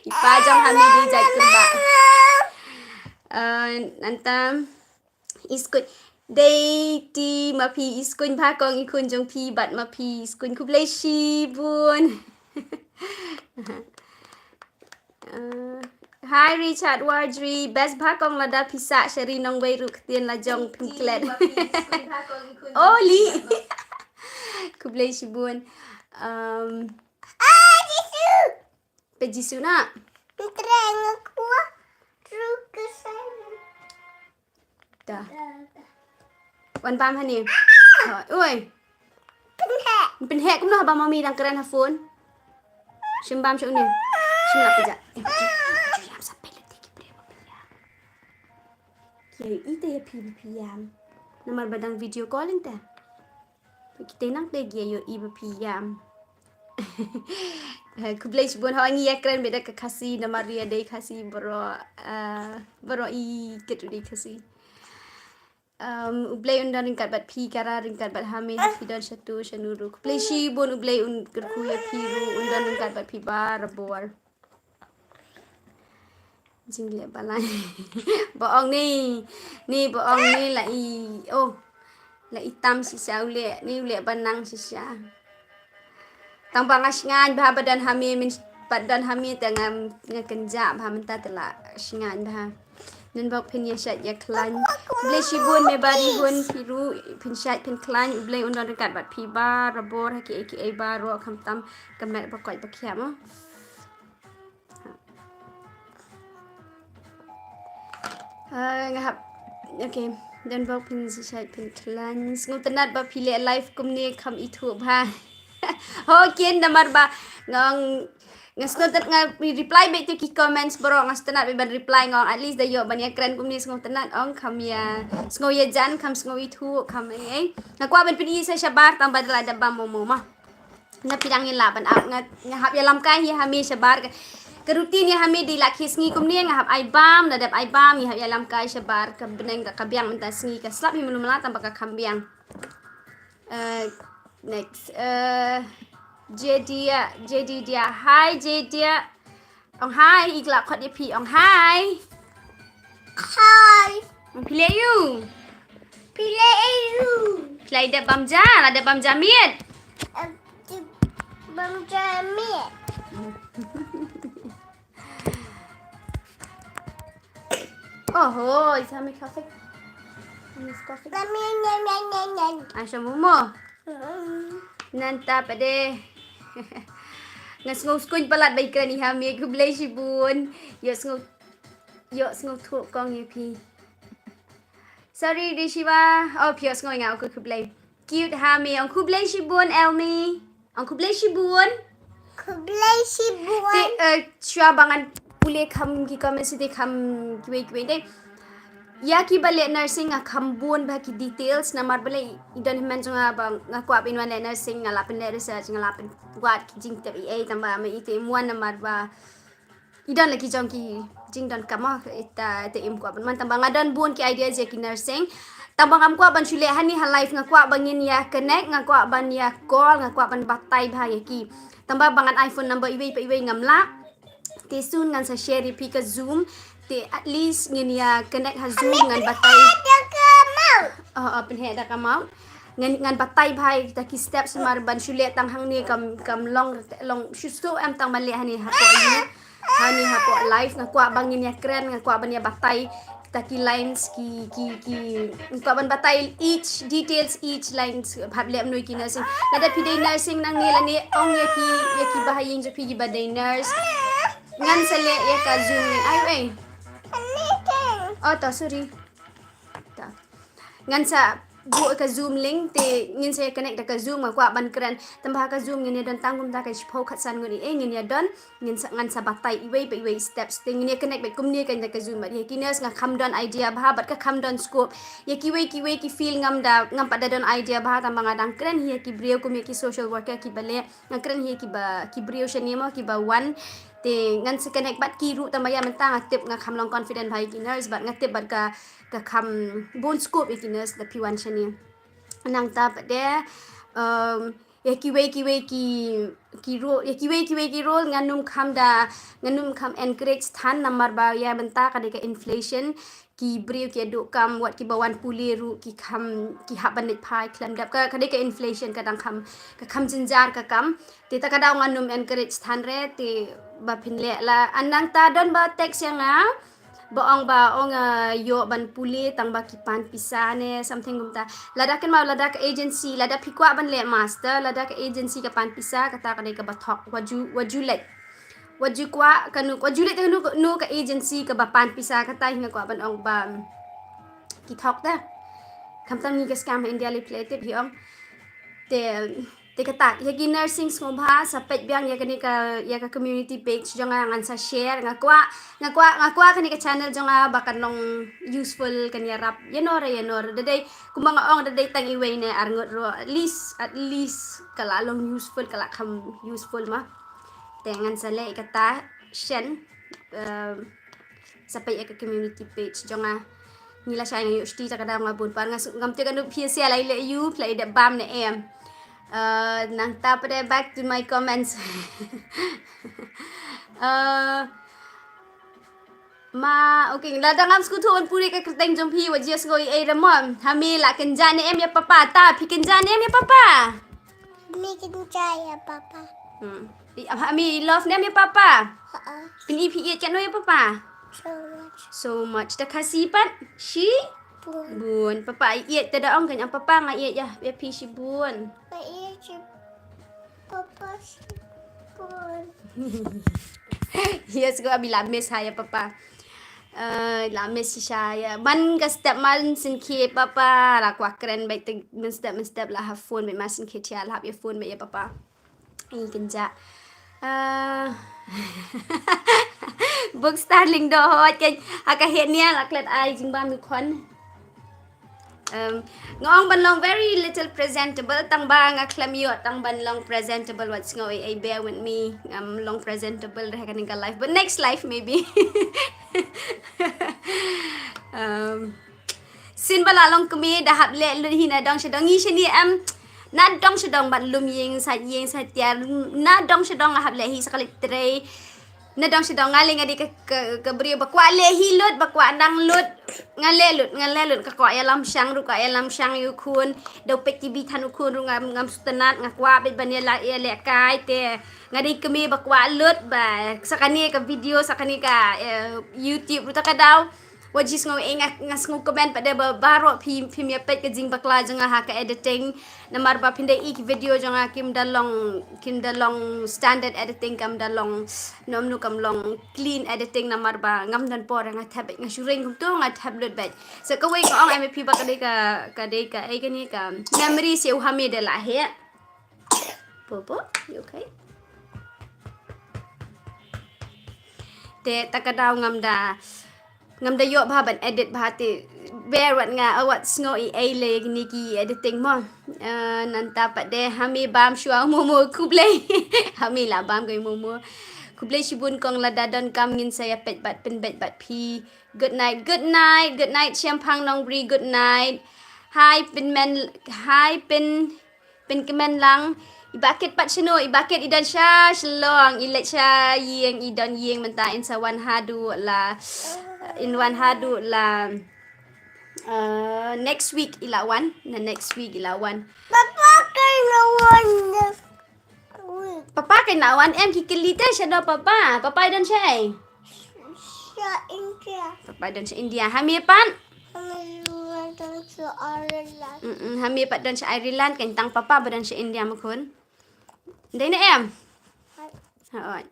I pa jong ha mei dei jait kurbah. Eh, nanta i skut dei ti ma phi i skut bha kong i khun jong phi bad ma phi i skut khublei shibun. Uh, hi Richard Wardry, best bha kong lada phi sah sha ri nongwei ruh ktien la jong phin klet. Oli. Khublei shibun. Um, ah, Jisu. Pe Jisu na. Treng aku. True ke saya. Da. Wan bam hani. Oi. Pynheh. Pynheh kumno haba mami dang kren ha phone. Shim bam sha une. Shim lap ja. Eh, ju, ju, ju, yam sa pelet ki bre ba pia. Ki ite ya pi pi yam. Namar ba dang video calling ta. Kita nang te gia ïohi ba phi ïam. Khublei shibun, haba ngi ïakren beit da ka Khasi namar ïa dei Khasi baroh, ah, baroh i kit u dei Khasi. Um, U Blei un don ryngkat bad phi, Kara ryngkat bad Hami, phi don shatu shanu ruh. Khublei shibun, U Blei un kyrkhu ïa phi ruh, un don ryngkat bad phi barabor. Jingleh ba lai. Ba ong ni, ni ba ong ni la i, oh. La i tam shisha u leh, ni u leh ba nang shisha. Tang ba nga sngewbha ba don Hami, min ba don Hami te nga, nga kynjah bha mynta te la sngewbha. Nen bok phin ïa shait ïa khlaiñ. Blei shibun me bari hun phi ruh phin shait phin khlaiñ, U Blei un don ryngkat bad phi barabor ha kiei kiei baroh khamtam ka met ba koit ba khiah mo. Ah, nga hap. Okay, don bok phin shait phin khlaiñ. Sngewtynnat ba phi leh live kumne kham ithuh bha. Ho kin namar ba nga, nga sngewtynnat nga reply beit to ki comments baroh, nga sngewtynnat beit ban reply nga ong at least da ïoh ban ïakren kumne sngewtynnat ong kham ïa sngew ïajan kham sngew ithuh kham ei ei. Nga kwah ban pyni sa shabar tang ba da la dep bam mo mo ma. Nga phi dang ïa lah ban ap nga, nga hap ïalam kai hi ha me shabar ka, ka routine ïa ha me dei la khie sngi kumne nga hap ai bam, da dep ai bam nga hap ïalam kai shabar ka bneng da ka biang mynta sngi ka slap hi melu mela tang ba ka kham biang. Eh, next. Eh, Jedia, Jedidia. Hi Jedia. Ong hi, i khlak khot ïa phi. Ong hi. Hi. Ong phi leh ïu. Phi leh ïu. Phi la dep bam ja, la dep bam ja miet. Eh, bam ja miet. Oho, isa mi coffee. Miss coffee. Kami nyan nyan nyan nyan. Asha momo. Nanta pade. Nga sngew skuñ palat ba i kren i ha me, khublei shibun. Ïoh sngew, ïoh sngew thuh kong ïa phi. Sorry di shiwa. Oh, phi ïoh sngew nga, okay, khublei. Cute ha me, ong khublei shibun Elmi. Ong khublei shibun. Khublei shibun. Te, eh, shuwa ba ngan pule kham ki comments te kham kiwei kiwei te. Ïa ki ba leh nursing nga kham bun ba ki details namar ba leh i don hynmen jong nga ba nga kwah ban wan leh nursing, nga la pynleh research, nga la pynwad ki jingtip i ei tang ba ma i te im wan namar ba i don la ki jong ki jingdonkam ma, ita te im kwah ban wan tang ba nga don bun ki ideas ïa ki nursing. Tang ba ngam kwah ban shu leh hani ha live, nga kwah ba ngin ïa connect, nga kwah ban ïa call, nga kwah ban batai bha ïa ki. Tang ba ba ngan ai phone number iwei pa iwei ngam lah. Te soon ngan sa share ïa phi ka Zoom. Te at least ngin ïa connect ha Zoom ngan batai. Oh, oh, pynheh da ka mouth. Ngan, ngan batai bha ïa kita ki steps namar ban shu leh tang hangne kam, kam long, long shu shu em tang ban leh hani hapoh ïing. Hani hapoh live nga kwah ba ngin ïa kren, nga kwah ban ïa batai kita ki lines ki, ki, ki, nga kwah ban batai each details, each lines hap leh mynno ïa ki nursing. Lada phi dei nursing nangne lane ong ïa ki, ïa ki ba ha ïing jong phi kiba dei nurse. Ngan sa leh ïa ka Zoom link. Ai, ai. Oh, ta, sorry. Ta. Ngan sa buh ka Zoom link te ngin sa connect da ka Zoom, nga kwah ban kren. Tang ba ha ka Zoom ngin ïa don tang kumta ka shiphew khatsan ngut, eh, ngin ïa don, ngin sa, ngan sa batai iwei pa iwei steps te ngin ïa connect bad kumne kan da ka Zoom bad ïa ki nurse nga kham don idea bha bad ka kham don scope. Ïa kiwei kiwei ki field ngam da, ngam pat da don idea bha tang ba nga dang kren hi ïa ki briew kum ïa ki social worker kiba leh. Nga kren hi kiba, ki briew shane mo kiba wan. Te ngan sa connect bad ki ruh tang ba ïa mynta nga tip nga kham long confident bha ïa ki nurse bad nga tip bad ka, ka kham bun scope ïa ki nurse da phi wan shane. Nangta pat de, um, ïa kiwei kiwei ki, ki role, ïa kiwei kiwei ki role ngan ym kham da, ngan ym kham encourage than namar ba ïa mynta ka dei ka inflation. Ki briew ki ïa duh kam, wat kiba wan pule ruh ki kham, ki hap ban leit phai khlem dep. Ka, ka dei ka inflation ka dang kham, ka kham jynjar ka kam. Te ta ka daw ngan ym encourage than re, te ba phin leh la. Nangta don ba text ïa nga ba ong ba ong, ah, ïoh ban pule tang ba ki pan pisa ne something kumta. Lada kynmaw lada ka agency, lada phi kwah ban leh master, lada ka agency ka pan pisa, kata ka dei kaba thok, wat ju, wat ju leit. Wat ju kwah kano, wat ju leit kano, kano ka agency kaba pan pisa, kata hi nga kwah ban ong ba ki thok te. Khamtam ngi ka scam ha India lei phi la tip hi ong. Te, te kata, ïa ki nursing sngewbha sa peit biang ïa kane ka, ïa ka community page jong nga, ngan sa share, nga kwah, nga kwah, nga kwah kane ka channel jong nga ba kan long useful, kan ïarap ïa no re ïa no re. Da dei kumba nga ong, da dei tang iwei ne ar ngut ruh, at least, at least ka la long useful, ka la kham useful ma. Te ngan sa leh kata shen, um, sa peit ïa ka community page jong nga. Ngi la shai nga ïoh shuti ta ka daw nga bun par nga suk ngam te ka nup phi sia lai le yu phi lai dep bam ne em. Uh, nangta pat de back to my comments. Uh, ma, okay, lada ngam sngewthuh ban pule ka kyrteng jong phi wat ju sngew ei ei re mo. Ha me la kynja ne em ïa papa, ta phi kynja ne em ïa papa? Me kynja ïa papa. Hmm. I, ha me love ne em ïa papa? Ha. Phin i phi ïeit katno ïa papa? So much. So much. Ta Khasi pat? Shi? Bun. Bun. Papa i ïeit, te da ong kan ïa papa nga ïeit ïa, ïa phi shibun. Nga ïeit ïa papa shibun. Yes, ko abi la miss ha ïa papa. Eh, la miss shisha ïa. Man ka step man synkhew papa, la kwah kren bad te mynstep mynstep la ha phone bad man synkhew thiah la hap ïa phone bad ïa papa. Ïa kynja. Eh, Book Starling doh hot kan ha ka het nia la klet ai jingbam ïa khon. Um, nga ong ban long very little presentable, tang ba nga khlem ïoh tang ban long presentable, wat sngew ei ei, bear with me. Ngam long presentable re ha kane ka life, but next life maybe. Um, sien ba la long kmie da hap leh lut hi na dong sha dong, ngi shane em, na dong sha dong bad lum ïing sait ïing sait tiar, na dong sha dong nga hap leh hi sa ka leit trei. Na dong sha dong nga leh, nga dei ka, ka, ka briew ba kwah leh hi lut, ba kwah nang lut. Nga leh lut, nga leh lut, ka kwah ïalam shang ruh, kwah ïalam shang ïa u khun. Da u peit T V than u khun ruh ngam, ngam sngewtynnat, nga kwah beit ban ïaleh, ïaleh kai te. Nga dei kmie ba kwah lut ba. Sa kane ka video, sa kane ka, eh, YouTube ruh ta ka daw. Wat ju sngew ei, nga, nga sngew kmen pat de ba baroh phi, phim ïa peit ka jingbakla jong nga ha ka editing. Namar ba phin da i ki video jong nga kim da long, kim da long standard editing, kam da long, nom nu kam long clean editing namar ba ngam don por, nga thep beit, nga shu ring kumto nga thep lut beit. Sa kawei ka ong em ïa phi ba ka dei ka, ka dei ka, ei kane ka memory se u ha me de la he. Popo, you okay? Te ta ka daw ngam da, ngam da ïoh bha ban edit bha te. Bear wat nga, wat sngew ei ei le kine ki editing mo. Eh, nangta pat de ha me bam shuwa momo, khublei. Ha me la bam kai momo. Khublei shibun kong, lada don kam ngin sa ïa peit bad pynbeit bad phi. Good night, good night, good night Shemphang Nongbri, good night. Hi, pynmen, hi, pyn, pynkmen lang. I Bakit pat shano, i Bakit i don sha Shillong, i leit sha ïing, i don ïing mynta, in sa wan haduh la, in wan haduh la, uh, next week i la wan, na next week i la wan. Papa kane wan next week. Papa kane wan em, ki kylli te shano papa, papa i don sha ei? Sha India. Papa i don sha India, ha me pat? Ha me don sha Ireland. Mm, mm, ha me pat don sha Ireland, kan tang papa ba don sha India ma khun. Dei ne em? Hai. Hooid.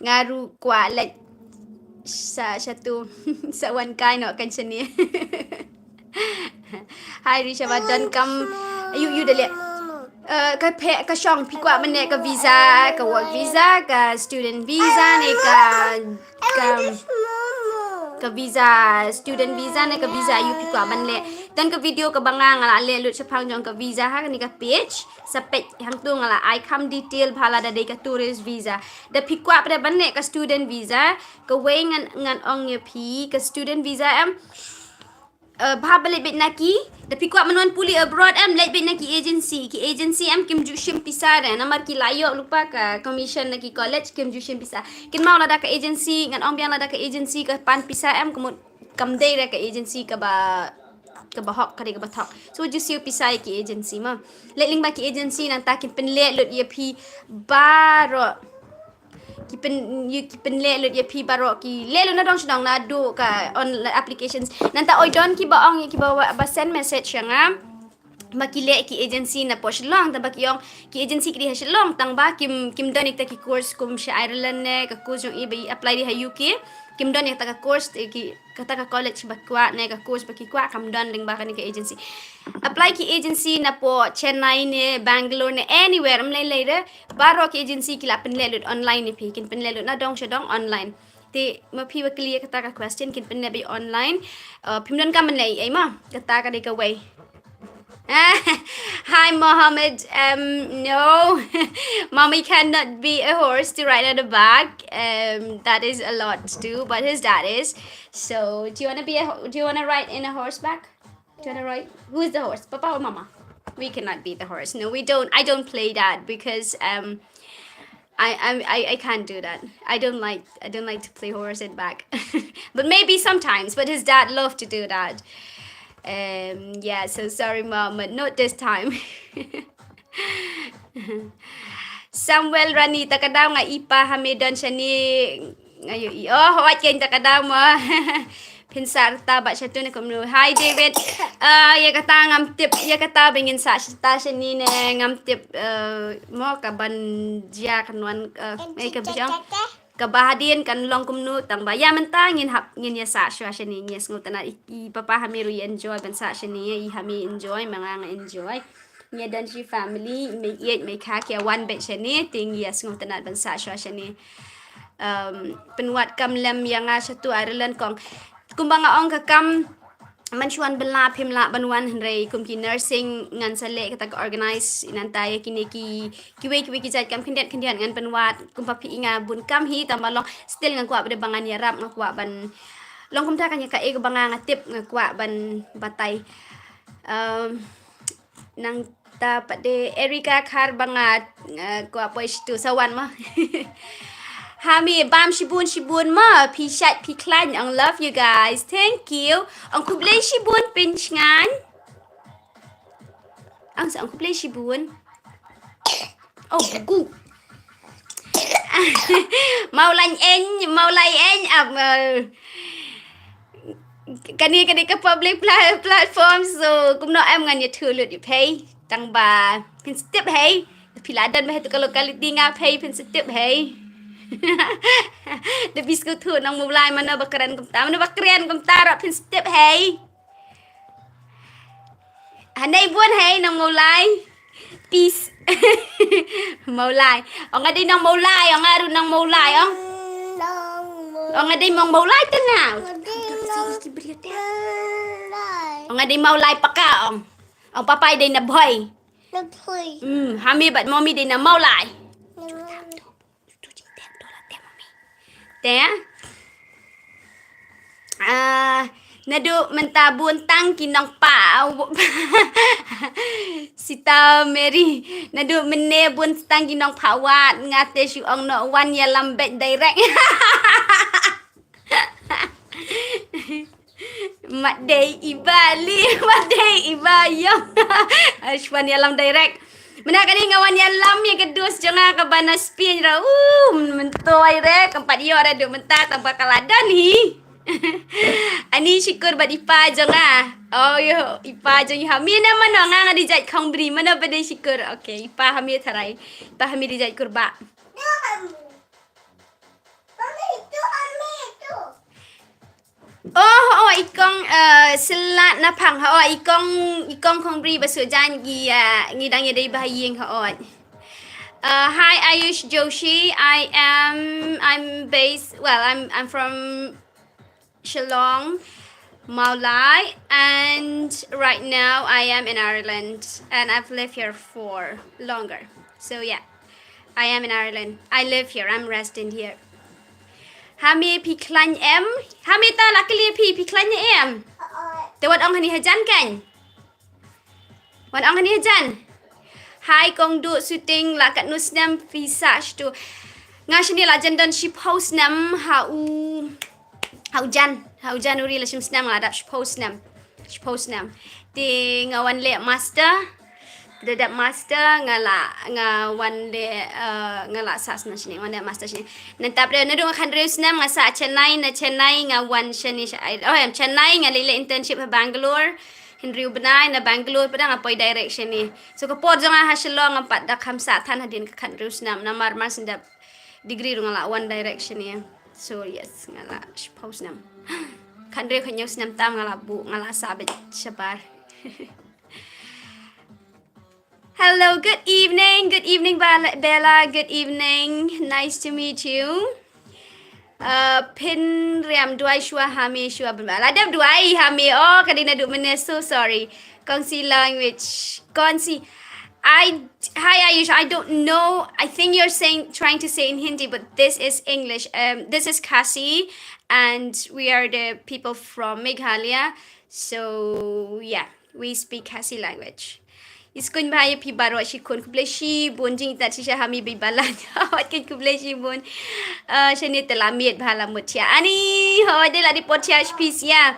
Nga ruh kwah leit sa shatu, sa wan kai noh kan shane. Hi Rishabh, don kam, ïu, ïu da leh. Eh, ka phe, ka shong, phi kwah ban leh ka visa, ka work visa, ka student visa ne ka, ka, ka visa, student visa ne ka visa ïu phi kwah ban leh. Don ka video kaba nga nga la leh lut shaphang jong ka visa ha kane ka page. Sa peit hangtu nga la ai kham detail ba lada dei ka tourist visa. Da phi kwah pat ban leh ka student visa, kawei ngan, ngan ong ïa phi, ka student visa em, eh, ba hap ba leit beit na ki, da phi kwah ban wan pule abroad em, leit beit na ki agency, ki agency em kim ju shim pisa re, namar ki la ïoh lypa ka commission na ki college, kim ju shim pisa. Kynmaw lada ka agency, ngan ong biang lada ka agency ka pan pisa em, ka mut kam dei re ka agency kaba, kaba hok, ka dei kaba thok. So ju siew pisa ïa ki agency mo. Leit lyngba ki agency nangta kin pynleh lut ïa phi baroh. Ki pyn, ïa ki pynleh lut ïa phi baroh, ki leh lut nadong shadong, naduh ka online applications. Nangta oi don kiba ong ïa kiba wa, ba send message ïa nga ba ki leh ki agency na poh Shillong, tang ba ki ong ki agency ki dei ha Shillong, tang ba kim, kim don ïa kita ki course kum sha Ireland ne, ka course jong i ba i apply dei ha U K. Kim don ïa kata ka course, eh, ki, kata ka college ba kwah ne ka course ba ki kwah kam don lyngba kane ka agency. Apply ki agency na poh Chennai ne, Bangalore ne, anywhere, ym lei lei re. Baroh ki agency ki la pynleh lut online ïa phi, kin pynleh lut nadong shadong online. Te ma phi wa clear kata ka question, kin pynleh beit online. Uh, phim donkam ban leh ei ei ma, kata ka dei kawei. Hi Mohammed. Um, no, mommy cannot be a horse to ride on the back. Um, that is a lot to do, but his dad is. So, do you wanna be a ho-, do you wanna ride in a horseback? Do you wanna ride? Who is the horse? Papa or mama? We cannot be the horse. No, we don't. I don't play that because, um, I, I, I, I can't do that. I don't like, I don't like to play horse and back. But maybe sometimes, but his dad loved to do that. Um, yeah, so sorry, Mom, but not this time. Samuel Rani, ta ka daw nga i pa ha me don shane, nga ïohi. Oh, hooid keiñ, ta ka daw mo. Phin sah rta bad shatu ne kumno. Hi David. Ah, ïa kata ngam tip, ïa kata ba ngin sah rta shane ne ngam tip, eh, mo ka ban jia kan wan, eh, eh, ka bishong. Kaba hadien kan long kumno, tang ba ïa mynta ngin hap, ngin ïa sah shuwa shane, ngin ïa sngewtynnat. I, i papa ha me ruh i enjoy ban sah shane, i ha me enjoy, ma nga nga enjoy. Ngi don shi family, mei ïeit mei kha ki wan beit shane, te ngi ïa sngewtynnat ban sah shuwa shane. Um, pynwad kam lem ïa nga shatu Ireland kong. Kumba nga ong ka kam, man shu wan bylla phim lah ban wan, hynrei kum ki nursing ngan sa leh kata ka organize, nangta ïa kine ki, kiwei kiwei ki jait kam khyndiat khyndiat ngan pynwad, kumba phi i nga bun kam hi, tang ba long still nga kwah ba dei ba ngan ïarap, nga kwah ban long kumta, kan ïa kaei kaba nga nga tip nga kwah ban batai. Um, nangta pat de Erika Khar ba nga, uh, kwah poi shatu sa wan mo. Ha me bam shibun shibun mo, phi shait phi khlaiñ, ong love you guys. Thank you. Ong khublei shibun Pynshngaiñ. Ong sa ong khublei shibun. Oh, gu. Mawlai eng, Mawlai eng, ap, eh, kane, kane ka public pla-, platform, so kumno em ngan ïathuh lut ïa phi. Tang ba phin sa tip hi. Phi la don ba ha tu ka locality nga phi, phin sa tip hi. Da phi sngewthuh nong Mawlai mano ba kren kumta, mano ba kren kumta ruh phin sa tip hi. Hanei bun hi nong Mawlai. Peace. Mawlai. Ong nga dei nong Mawlai, ong nga ruh nong Mawlai, ong. Ong nga dei mong Mawlai te nga. Ong nga dei Mawlai paka, ong. Ong papa i dei na Bhoi. Na Bhoi. Hmm, ha me bad mommy dei na Mawlai. Na Mawlai. Te? Ah, Naduh mynta bun tang ki nongpah. Sita Mary. Naduh mynne bun tang ki nongpah wat nga te shu ong noh wan ïalam bad direct. Mat dei iba li, mat dei iba ïong. Shu wan ïalam direct. Mynta kane nga wan ïalam ïa ka dus jong nga kaba na Spain ra. Uh, myntoi re, kam pat ïoh re duh mynta tang ba ka la don hi. Ani Shikur bad i pa jong nga. Oh, ïo, i pa jong i ha. Mi na mano nga nga di jait khong bri, mano ba dei Shikur. Okay, i pa ha mi tharai. I pa ha mi di jait kur ba. Oh, oh, i kong, eh, sila na phang. Oh, i kong, i kong khong bri ba su jan gi, eh, ngi dang ïa dei ba ïing ha ot. Uh, hi, Ayush Joshi. I am, I'm based, well, I'm, I'm from Shillong, Mawlai, and right now I am in Ireland, and I've lived here for longer. So yeah, I am in Ireland. I live here. I'm resident here. Ha me phi khlaiñ em? Ha me ta la kylli phi, phi khlaiñ em? Te wat ong hani hajan kan? Wan ong hani hajan. Hai kong du shooting la katno snem phi sah shtu. Nga shini la jan don shiphew snem ha u, ha u jan, ha u January la shim snem la dap shiphew snem. Shiphew snem. Te nga wan leh master. Te da dap master nga la, nga wan leh, eh, nga la sah snem shini, wan leh master shini. Nangta pat naduh nga khathynriew snem nga sah Chennai, na Chennai nga wan shini sha, oh, em, Chennai nga leh, leh internship ha Bangalore. Hynriew bnai na Bangalore pat nga poi direct shane. So ka por jong nga ha Shillong ngam pat da kham sah than hadien ka khathynriew snem namar mar shen dep degree ruh nga la wan direct shane. So yes, nga la shiphew snem. Khathynriew khathynñiew snem tam nga la buh, nga la sah beit shabar. Hello, good evening. Good evening, Bella. Bella, good evening. Nice to meet you. Uh, pynriam duwai shuwa ha me shuwa ban ba. La dep duwai ha me. Oh, ka dei naduh mynne. So sorry. Kongsi language. Kongsi. I, hi Ayush. I don't know. I think you're saying, trying to say in Hindi, but this is English. Um, this is Khasi, and we are the people from Meghalaya. So yeah, we speak Khasi language. Iskuin bha ïa phi baroh shi khun, khublei shibun. Jingïaid shisha ha me Bella. Wat khublei shibun. Uh, shane te la miet bha la mut shia. Ani, ho, dei la dei por shia shpis ya.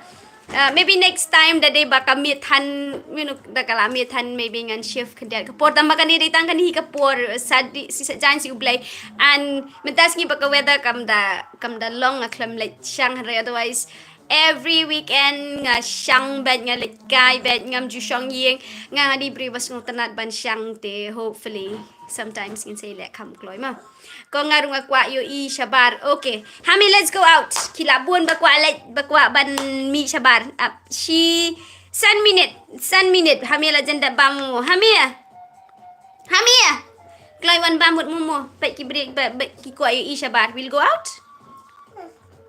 Uh, maybe next time da dei ba ka miet than, you know, da ka la miet than maybe ngan shift khyndiat ka por, tang ba kane dei tang kane hi ka por, sa di, si sa jan si U Blei. And mynta sngi ba ka weather kam da, kam da long, nga khlem leit shang hynrei, otherwise every weekend nga shang beit, nga leit kai beit, ngam ju shong ïing. Nga, nga dei briew ba sngewtynnat ban shang te, hopefully sometimes ngin sa leh kham kloi ma. Ko nga ruh nga kwah ïohi shabar. Okay. Ha me, let's go out. Ki la bun ba kwah leit, ba kwah ban mih shabar. Ap shi san minit, san minit. Ha me la jan da bam mo. Ha me. Ha me. Kloi wan bam mut mo mo. Peit ki briew ba, ba ki kwah ïohi shabar. We'll go out.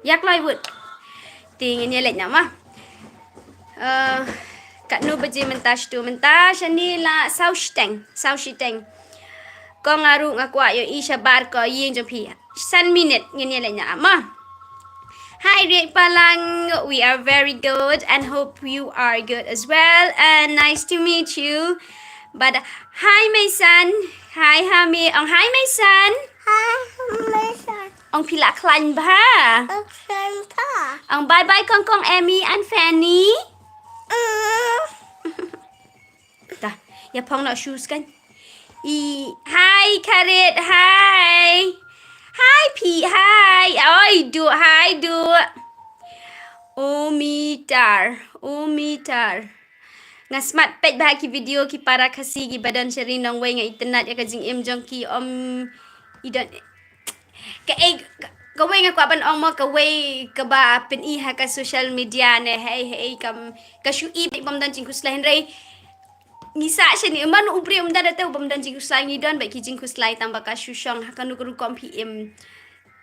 Ïa kloi wut. Te ngin ïa leit noh ma. Eh, katno baje mynta shatu, mynta shane la saw shiteng, saw shiteng. Ko nga ruh nga kwah ïohi shabar ko ïing jong phi. San minit ngin ïa leit noh ma. Hi Riek Palang, we are very good and hope you are good as well and nice to meet you. Bad hi Meisan. Hi ha me. Ong hi Meisan. Hi Meisan. Ong phi la khlaiñ bha. Ong khlaiñ bha. Ong bye bye kong kong Emmy and Fanny. Mm. Ta, ïa phong noh shoes kan. I, hi Kharit, hi. Hi Phi, hi. Oi, du, hi du. Omitar, Omitar. Nga smat peit bha ki video ki para Khasi ki ba don sha ri nongwei, nga itynnat ïa ka jingim jong ki, ym i don. Ka, eh, ka, kawei nga kwah ban ong mo, kawei kaba pyni ha ka social media ne, hei, hei, kam, ka shu i bym don jingkhuslai hynrei. Ngi sah shane, man u briew um don da te bym don jingkhuslai, ngi don bad ki jingkhuslai tang ba ka shu shong ha kano ka rukom phi im.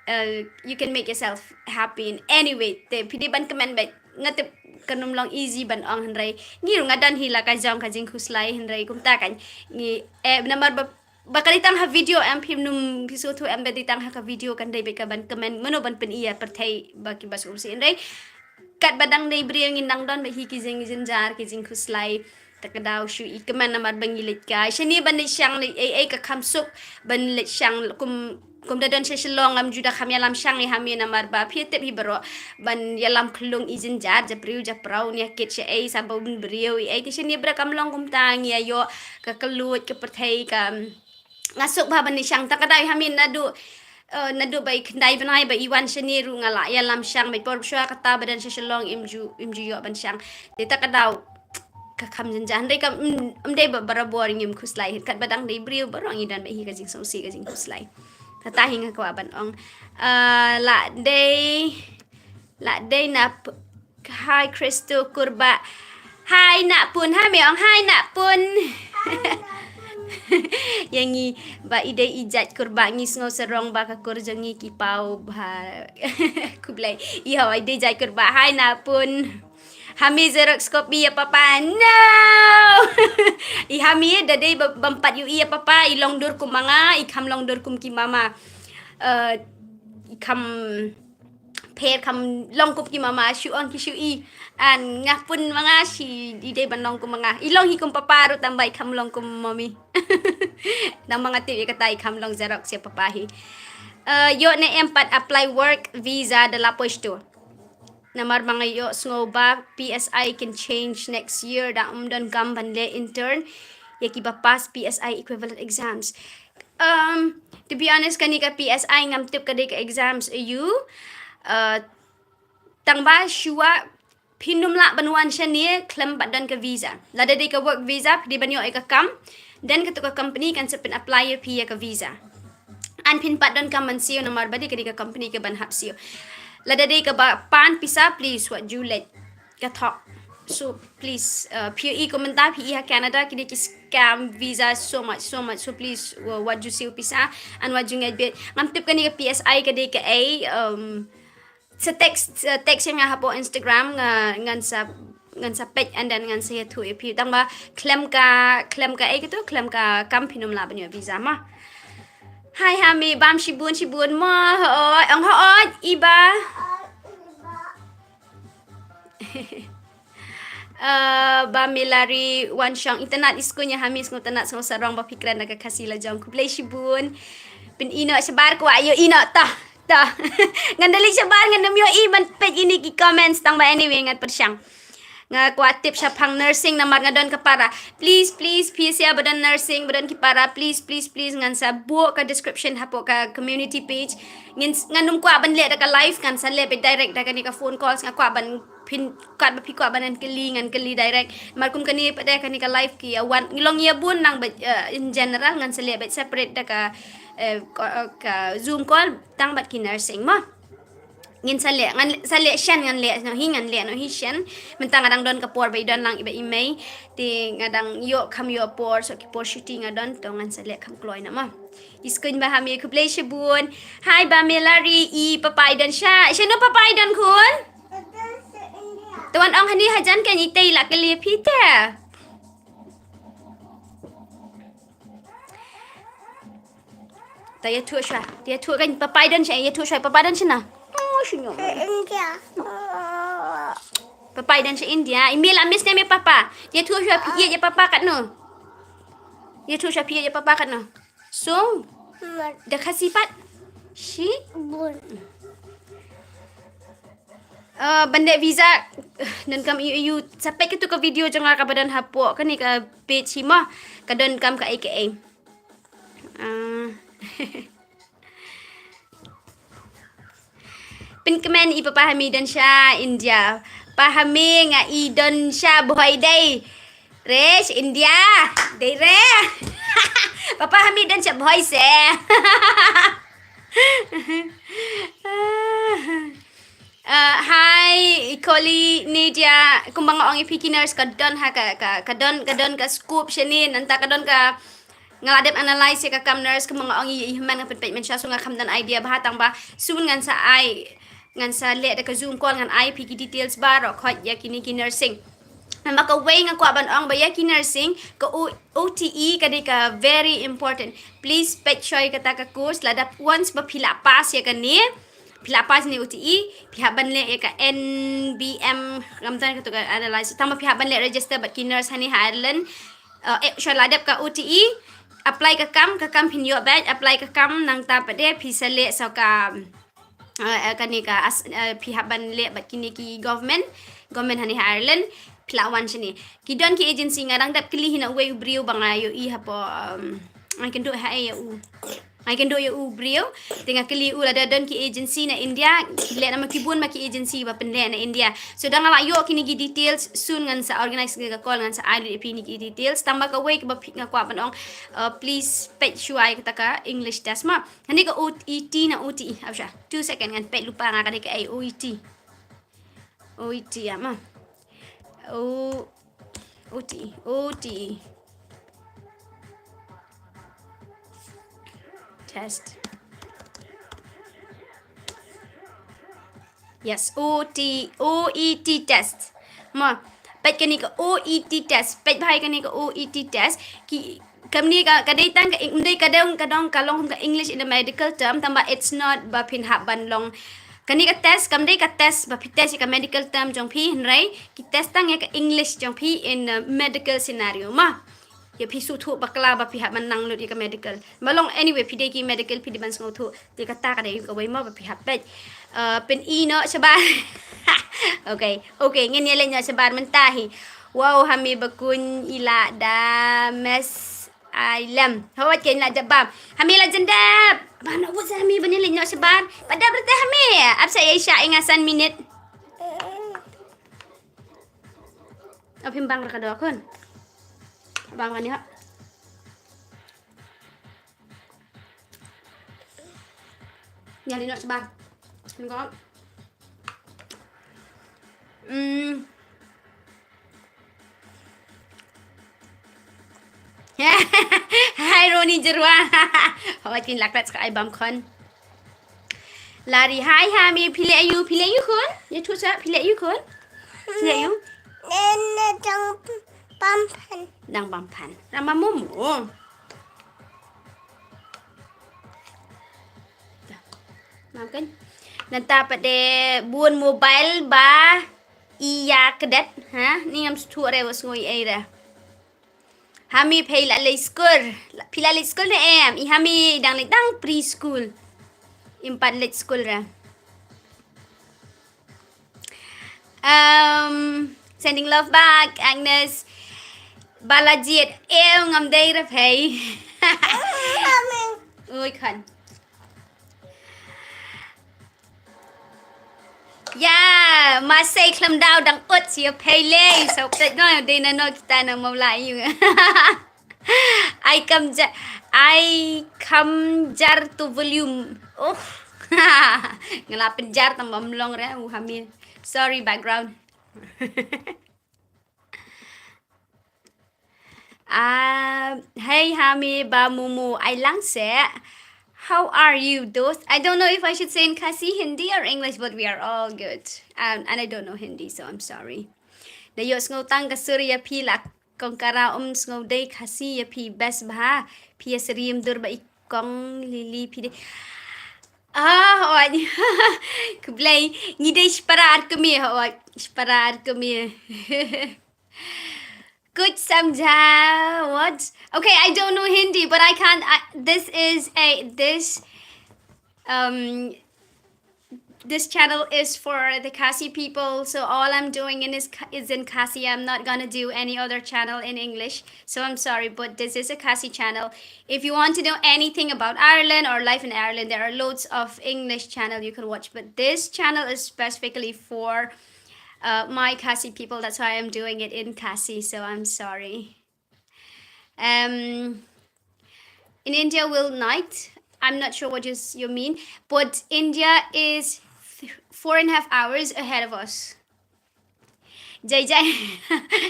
Uh, you can make yourself happy in any way. Te phi dei ban kmen bad nga tip kan ym long easy ban ong hynrei ngi ruh nga don hi la ka jong ka jingkhuslai hynrei kumta kan ngi, eh, namar ba, ba ka dei tang ha video em, phim nym phi sngewthuh em, ba dei tang ha ka video kan dei bad ka ban kmen mano ban pyni ïa pyrthei ba ki ba sngewsih hynrei Katba dang dei briew ngin dang don bha hi ki jingjynjar, ki jingkhuslai. Ta ka daw shu i kmen namar ba ngi leit kai shane ban leit shang, leit ei ei ka kham suk ban leit shang, kum, kum da don sha Shillong ngam ju da kham ïalam shang ïa ha me namar ba phi tip hi baroh ban ïalam khlung i jynjar, jabriew japraw, nia kit sha ei sa ba un briew i ei, te shane ba da kam long kumta, ngi ïa ïoh ka kylluid ka pyrthei ka, nga suk bha ban leit shang. Ta ka daw i ha me naduh, eh, naduh ba i khyndai bnai ba i wan shane ruh nga la ïalam shang, ba i por shuwa kata ba don sha Shillong im ju, im ju ïoh ban shang. Te ta ka daw ka kham jynjar, hynrei kam, mm, ym dei ba barabor ngim khuslai, katba dang dei briew baroh ngi don bha hi ka jingsngewsih ka jingkhuslai. Kata hi nga kwah ban ong. Ah, la dei, la dei na p-, hai Christo Kurbah. Hai na pun, ha me ong hai na pun. Ïa ngi ba i dei i jait Kurbah ngi sngew sarong ba ka kur jong ngi ki paw bha. Khublei. Ïa i dei jait Kurbah, hai na pun. Ha me xerox copy ïa papa. No. I ha me da dei ba, bam pat ïohi ïa papa, i long dur kum ma nga, i kham long dur kum ki mama. Eh, i kham pher, kham long kum ki mama, shu ong ki shu i. An nga pun ma nga shi, i dei ban long kum ma nga. I long hi kum papa ruh tang ba i kham long kum mami. Nang ma nga tip ïa kata, i kham long xerox ïa papa hi. Eh, ïoh ne em pat apply work visa da la poi sha tu. Namar ba nga ïoh sngew ba P S I kin change next year, da ym don kam ban leh intern ïa kiba pass P S I equivalent exams. Um, to be honest, kane ka P S I ngam tip ka dei ka exams aiu. Uh, tang ba shuwa phin ym lah ban wan shane khlem pat don ka visa. Lada dei ka work visa, phi dei ban ïoh ïa ka kam, then katu ka company kan sa pyn apply ïa phi ïa ka visa. An phin pat don kam ban siew namar ba dei ka dei ka company ka ban hap siew. Lada dei kaba pan pisa, please wat ju leit, ka thok. So please, uh, phi i kumta, phi i ha Canada, ki dei ki scam visa so much, so much. So please, uh, wat ju siew pisa, an wat ju ngeit beit. Ngam tip kane ka P S I ka dei kaei, um, sa text, sa text ïa nga hapoh Instagram, nga, ngan sa, ngan sa peit and then ngan sa ïathuh ïa phi. Tang ba khlem ka, khlem kaei katu, khlem ka kam phin ym lah ban ïoh visa mo. Hai ha me, bam shibun shibun mo, hooid, ong hooid, i ba. Uh, ba me Lari wan shong itynnad, i skun ïa ha me, sngewtynnad sngewsarong ba phi kren da ka Khasi lajong. Khublei shibun. Pyn-i noh shabar, kwah ïohi noh, tah, tah. Ngan da leit shabar, ngan ym ïohi ban peit ïa kine ki comments, tang ba anyway ngan pyrshang. Nga kwah tip shaphang nursing namar nga don ka para. Please, please, phi sha ba don nursing, ba don ki para, please, please, please, ngan sa buh ka description hapoh ka community page. Ngin s-, ngan ym kwah ban leh da ka live, ngan sa leh beit direct da kane ka phone calls, nga kwah ban phin, katba phi kwah ban kylli, ngan kylli direct. Namar kum kane pat de kane ka live ki ïa wan, ngi long ïa bun nang beit, eh, in general, ngan sa leh beit separate da ka, eh, ka, ka Zoom call, tang bad ki nursing mo. Ngin sa leh, ngan sa leh shen, ngan leh noh hi, ngan leh noh hi shen. Mynta nga dang don ka por ba i don lang i ba i mei. Te nga dang ïoh kham ïoh por, so ki por shuti nga don, to ngan sa leh kham kloi noh mo. I skun ba ha me, khublei shibun. Hai ba me Lari, i papa i don sha. Shano papa i don khun? Te wan ong hani hajan kan i tei la kylli phi te. Ta ïathuh shuwa, ta ïathuh kan papa i don sha, ïathuh shuwa papa don shano. Oh, shano. India. Papa i don sha India. I me la miss ne me papa. Ta ïathuh shuwa phi ïeit ïa papa katno. Ïathuh shuwa phi ïeit ïa papa katno. So. Mat. Da Khasi pat. Shi. Bun. Uh, ban leh visa, donkam aiu aiu, sa peit katu ka video jong nga kaba don hapoh kane ka page hi mo, ka donkam kaei kaei. Uh, pynkmen i papa ha me don sha India. Pa ha me nga i don sha Bhoi dei. Re sha India. Dei re. Papa ha me don sha Bhoi se. Uh, hi Koli Nidia, kumba nga ong ïa phi ki nurse ka don ha ka, ka, ka don, ka don ka scope shane, nangta ka don ka, nga la dep analyse ïa ka kam nurse, kumba nga ong ïa i hynmen nga pynpeit mynshuwa, so nga kham don idea bha, tang ba soon ngan sa ai, ngan sa leh da ka Zoom call, ngan ai phi ki details baroh khoit ïa kine ki nursing. Namar kawei nga kwah ban ong ba ïa ki nursing, ka O-, O T E ka dei ka very important. Please peit shoi kata ka course, lada once ba phi la pass ïa kane, Phi la pass ne O T E, phi hap ban leh ïa ka N B M, ngam tang kato ka analyze. Tang ba phi hap ban leh register bad ki nurse hangne ha Ireland. Uh, eh, shuwa la dep ka O T E, apply ka kam, ka kam phin ïoh beit, apply ka kam nangta pat de phi sa leh sa ka, uh, uh, kane ka as-, uh, phi hap ban leh bad kine ki government, government hangne ha Ireland, phi la wan shane. Ki don ki agency, nga dang dep kylli hi na uwei u briew ba nga ïohi hapoh, um, nga kynduh ha ïa u. Nga kynduh ïa u briew, te nga kylli u lada don ki agency na India, leh namar ki bun ma ki agency ba pynleh na India. So da nga la ïoh kine ki details, soon ngan sa organize ka call, ngan sa ai lut ïa phi kine ki details. Tang ba kawei kaba phi, nga kwah ban ong, uh, please peit shuwa ïa kata ka English test ma. Hangne ka O E T na O T E, ap sha. Two second ngan peit lypa nga ka dei kaei O E T. O E T ïa ma. O, O T E, O T E. Test. Yes, O T, O E T test. Ma, peit kane ka O E T test. Peit bha ïa kane ka O E T test. Ki, kamne ka, ka dei tang ka, ym dei ka dei ka dong, ka long ka English in a medical term, tang ba it's not ba phin hap ban long. Kane ka test, kam dei ka test ba phi test ïa ka medical term jong phi, hynrei ki test tang ïa ka English jong phi in a medical scenario ma. Ïa phi sngewthuh bakla ba phi hap ban nang lut ïa ka medical. Ba long anyway, phi dei ki medical, phi dei ban sngewthuh. Te kata ka dei kawei ma ba phi hap peit. Uh, pyn-i noh shabar. Okay, okay, ngin ïa leit noh shabar mynta hi. Wow, ha me ba kun i la da mes ai lem. Hawat ke la jabam. Ha me la jendap. Ba na wut ha me ba ni leit noh shabar. Pada berteh ha me. Ap sa ïa sha ïa nga san minit. Ap him bang ra ka dok khun. Bang kan ïa. Ïa leit noh shabar. Ni ko. Hmm. Hi Roni Jerwa. Hawai kin lak lak ska ai bam khun. Lari hi ha me phi leh aïu, phi leh aïu khun. Ïa thu sa phi leh aïu khun. Phi leh aïu. Nene dang bam phan. Dang bam phan. Rama mum. Oh. Mam kan. Nangta pat de bun mobile ba ïa kdet, ha? Ni ngam sngewthuh re, wat sngew ei re. Ha me phi la leit skul. Phi la leit skul ne em? I ha me dang leit dang preschool. Im pat leit skul re. Um, sending love back, Agnes. Balajied, ew ngam dei re phi. Ui khun. Ya, masei khlem daw dang ut ïa phi lei. So peit no dei na no kita na mau lai ïa. Ai kam ja, ai kam jar tu volume. Oh. Nga la pynjar tang ba ym long re u ha me. Sorry background. Ah, hey ha me ba mumu ai lang se. How are you, dost? I don't know if I should say in Khasi, Hindi or English, but we are all good. Um, and I don't know Hindi, so I'm sorry. Da ïohsngew tang ka sur ïa phi la kong Kara, um sngewdei Khasi ïa phi best bha. Phi ïa syriem dur ba i kong Lily phi dei. Ah, hoi. Khublei, ngi dei shipara ar kmie, hoi. Shipara ar kmie. Kuch samjha, what? Okay, I don't know Hindi, but I can't, I, this is a, this, um, this channel is for the Khasi people, so all I'm doing in is, is in Khasi. I'm not gonna do any other channel in English, so I'm sorry, but this is a Khasi channel. If you want to know anything about Ireland or life in Ireland, there are loads of English channel you can watch, but this channel is specifically for, uh, my Khasi people. That's why I'm doing it in Khasi, so I'm sorry. Um, in India, we'll night. I'm not sure what you s-, you mean, but India is th-, four and a half hours ahead of us. Jai jai.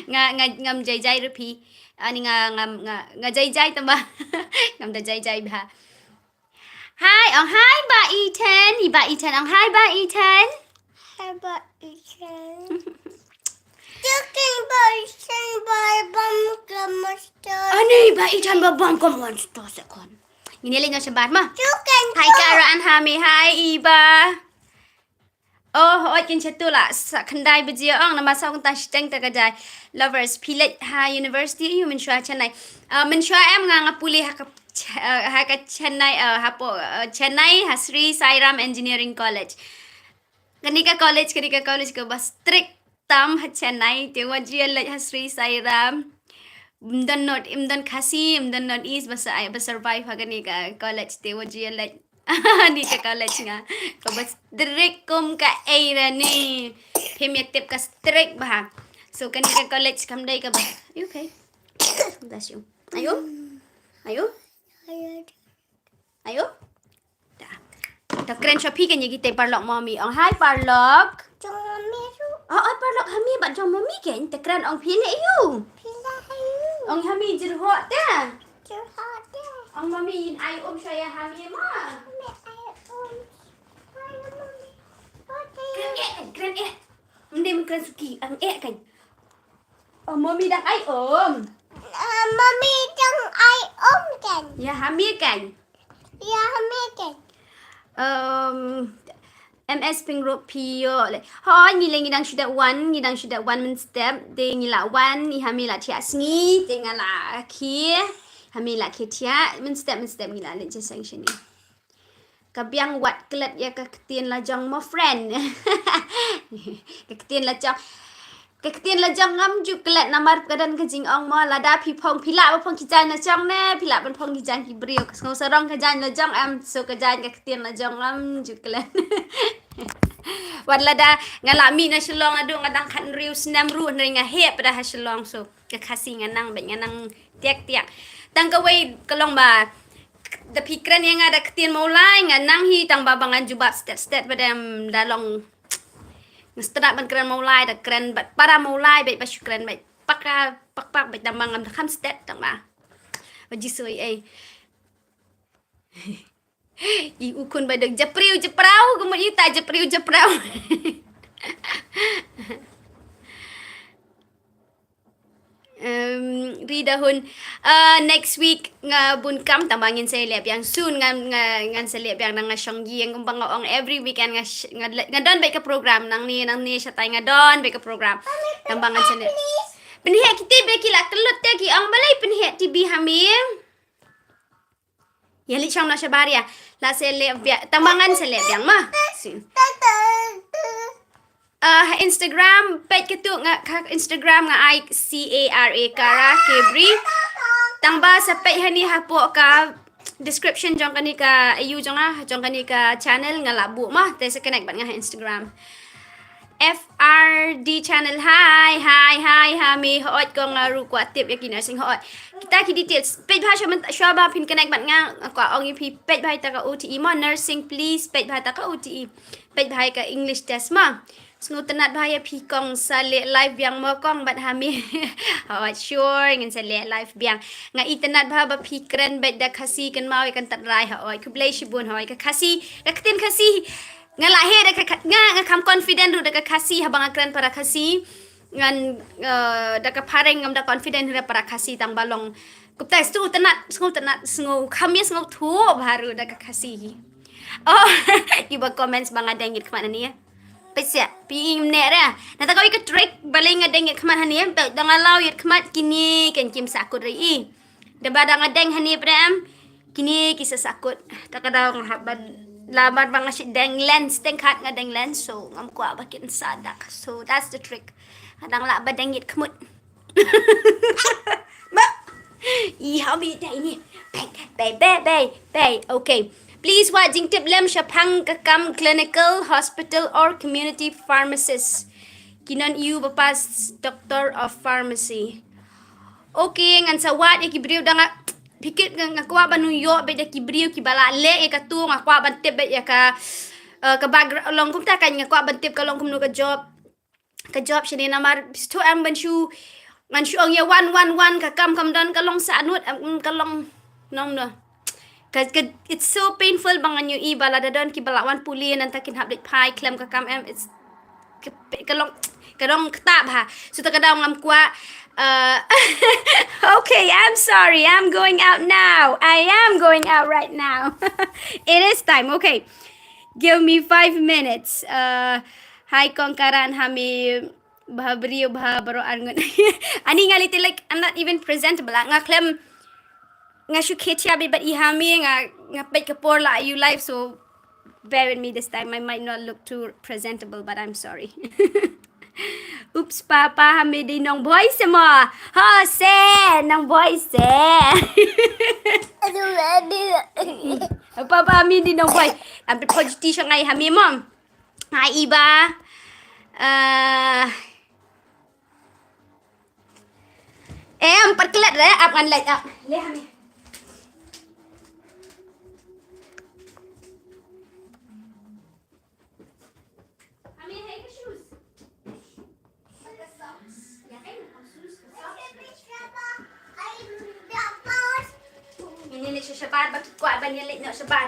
Nga, nga, ngam jai jai re phi. Ani nga, ngam, nga, nga jai jai tang ba. Ngam da jai jai bha. Hi, ong hi ba Ethan. Hi ba Ethan, ong hi ba Ethan. Hi ba Ethan. Talking ba Ethan ba bam ka monster. Ani ba Ethan ba bam ka monster se khun. Ngin ïa leit noh shabar ma. Talking. Hi Kara and Hami, hi Iba. Oh, hooid, kin shatu la sa khyndai baje ong, namar sa kumta shiteng ta ka jai. Lovers, phi leit ha university aiu mynshuwa Chennai? Ah, mynshuwa em nga nga pule ha ka Ch-, ah, ha ka Chennai, ah, hapoh, ah, Chennai ha Sri Sairam Engineering College. Kane ka college, kane ka college kaba strict tam ha Chennai, te wat ju ïa leit ha Sri Sairam. Ym don North, ym don Khasi, ym don North East ba sa, ba survive ha kane ka college, te wat ju ïa leit. Kane ka college nga kaba strict kum kaei re ne. Phim ïa tip ka strict bha. So kane ka college kam dei kaba. You okay? Bless you. Aiu? Aiu? Aiu? Da. Da kren sha phi kan ïa kita paralok mommy. Ong hi paralok. Jong mommy ruh. Oh, oh paralok ha mei bad jong mommy kan. Te kren ong phi leh aiu? Phi leh aiu? Ong ha mei jyrhoh te. Jyrhoh te. Ong mommy in ai um sha ïa ha mei ma. Mommy ai um. Ai mommy. Kren eh kan, kren eh. Mdem kren suki, ang eh kan. Oh, mommy dang ai um. Ah, mommy dang ai um kan. Ïa ha mei kan. Ïa ha mei kan. Um, M S Pink Road Pio le. Hooid, ngi le ngi dang shu dep wan, ngi dang shu dep wan mynstep, de ngi la wan, i ha mei la thiah sngi, de nga la khie, ha mei la khie thiah, mynstep, mynstep ngi la leit jingsanction ni. Ka biang wat klet ïa ka ktien la jong mo friend. Ka ktien la jong. Ka ktien la jong ngam ju klet namar ka don ka jingong mo lada phi phong phi lah ba phong ki jaiñ la jong ne, phi lah ban phong ki jaiñ ki briew. Ka sngew sarong ka jaiñ la jong em, so ka jaiñ ka ktien la jong ngam ju klet. Wat lada nga la mih na Shillong naduh nga dang khathynriew snem ruh hynrei nga heh pat ha Shillong, so ka Khasi nga nang beit nga nang tiak tiak. Tang kawei ka long ba da phi kren ïa nga da ktien Mawlai nga nang hi tang ba ba ngan jubab stet stet ba dem da long. Nga stad ban kren Mawlai da kren bad para Mawlai bad ba shu kren bad paka pak pak bad tang ba ngam da kham stet tang ba. Ba jisu ei ei. I u khun ba dang japriu japrau, ka mut i ta japriu japrau. Um, Rida Hun, uh, next week nga bun kam tang ba ngin sa leh biang soon, ngan, nga, ngan sa leh biang na nga shong ïing kumba nga ong every weekend nga, sh- nga, le- nga don bad ka program nangne, nangne shatai nga don bad ka program. Tang ba ngan sa leh. Pynheh kiti ba ki la tlut te ki ong balei pynheh T V ha mei. Ïa leit shong noh shabar ïa. La sa leh biang, tang ba ngan sa leh biang ma. Soon. Ah, ha Instagram page katu nga, ka Instagram nga ai C A R A Kara Kebri. Tang ba sa page hani hapoh ka description jong kane ka aiu jong nga, jong kane ka channel nga la buh ma. Te sa connect bad nga ha Instagram. F R D channel, hi, hi, hi, ha mei, hooid ko nga ruh kwah tip ïa ki nursing, hooid. Kita ki details. Page bha shuwa mynta, shuwa ba phin connect bad nga, nga kwah ong ïa phi page bha ïa ta ka O T E mo, nursing please, page bha ïa ta ka O T E. Page bha ïa ka English test mo. Sngewtynnat bha ïa phi kong, sa leh live biang mo kong bad ha mei. Hooid, sure, ngin sa leh live biang. Nga itynnat bha ba phi kren bad da Khasi kynmaw ïa kan tat rai, hooid. Khublei shibun, hooid. Ka Khasi, ka ktien Khasi. Nga la heh da ka, ka, nga, nga kham confident ruh da ka Khasi, haba nga kren para Khasi. Ngan, eh, da ka phareng ngam da confident ruh da para Khasi tang ba long. Kumta sngewtynnat, sngewtynnat, sngew, kham ïa sngewthuh bha ruh da ka Khasi. Oh, iba comments ba nga dang ïit khmat hangne. Pisa, phi ïa mne re. Na ta ka wi ka trick, balei nga dang ïit khmat hangne, ba da nga law ïit khmat kine, kan kim sakut re i. Da ba da nga deng hangne prem, kine ki sa sakut. Ta ka daw nga hap ban lamar ba nga shi deng lens, deng khat nga deng lens, so ngam kwah ba kin sa dak. So that's the trick. Nga dang lah ba deng ïit khmut. Ba. I ha mei dei ni. Bei, bei, bei, bei, bei. Okay. Please wad jingtip lem shaphang ka kam clinical, hospital or community pharmacist. Ki non ïu ba pass Doctor of Pharmacy. Okay, ngan sa wad ïa ki briew da nga, phi kit nga, nga kwah ban ïoh bad ïa ki briew kiba la leh ïa katu, nga kwah ban tip bad ïa ka, eh, ka background long kumta kan, nga kwah ban tip ka long kumno ka job. Ka job shane namar phi sngewthuh em ban shu, ngan shu ong ïa wan wan wan ka kam kam don ka long sahnud em, ka long nongno. Ka, ka, it's so painful ba ngan ïohi ba lada don kiba la wan pule nangta kin hap leit phai khlem ka kam em, it's ka, ka long, ka long ktah bha. So ta ka daw ngam kwah, uh, okay, I'm sorry, I'm going out now. I am going out right now. It is time, okay. Give me five minutes. Uh, hi Kong Karan, ha me bha briew bha baroh arngut. Ani nga lei te, like, I'm not even presentable. Nga khlem, nga shu khie thiah beit bad i ha me, nga, nga peit ka por la ïoh live, so bear with me this time. I might not look too presentable, but I'm sorry. Oops, papa, ha me dei nongbhoi se mo. Ha se, nongbhoi se. Papa, ha me dei nongbhoi. Am te phoji ti sha ngai ha me mo. Ai ba. Eh, em pat klet re, ap ngan leit ap. Le ha me. Ha me hei ka shoes. Ka socks. Ïa hei ka shoes, ka socks. Ngin ïa leit sha shabar ba ki kwah ban ïa leit noh shabar.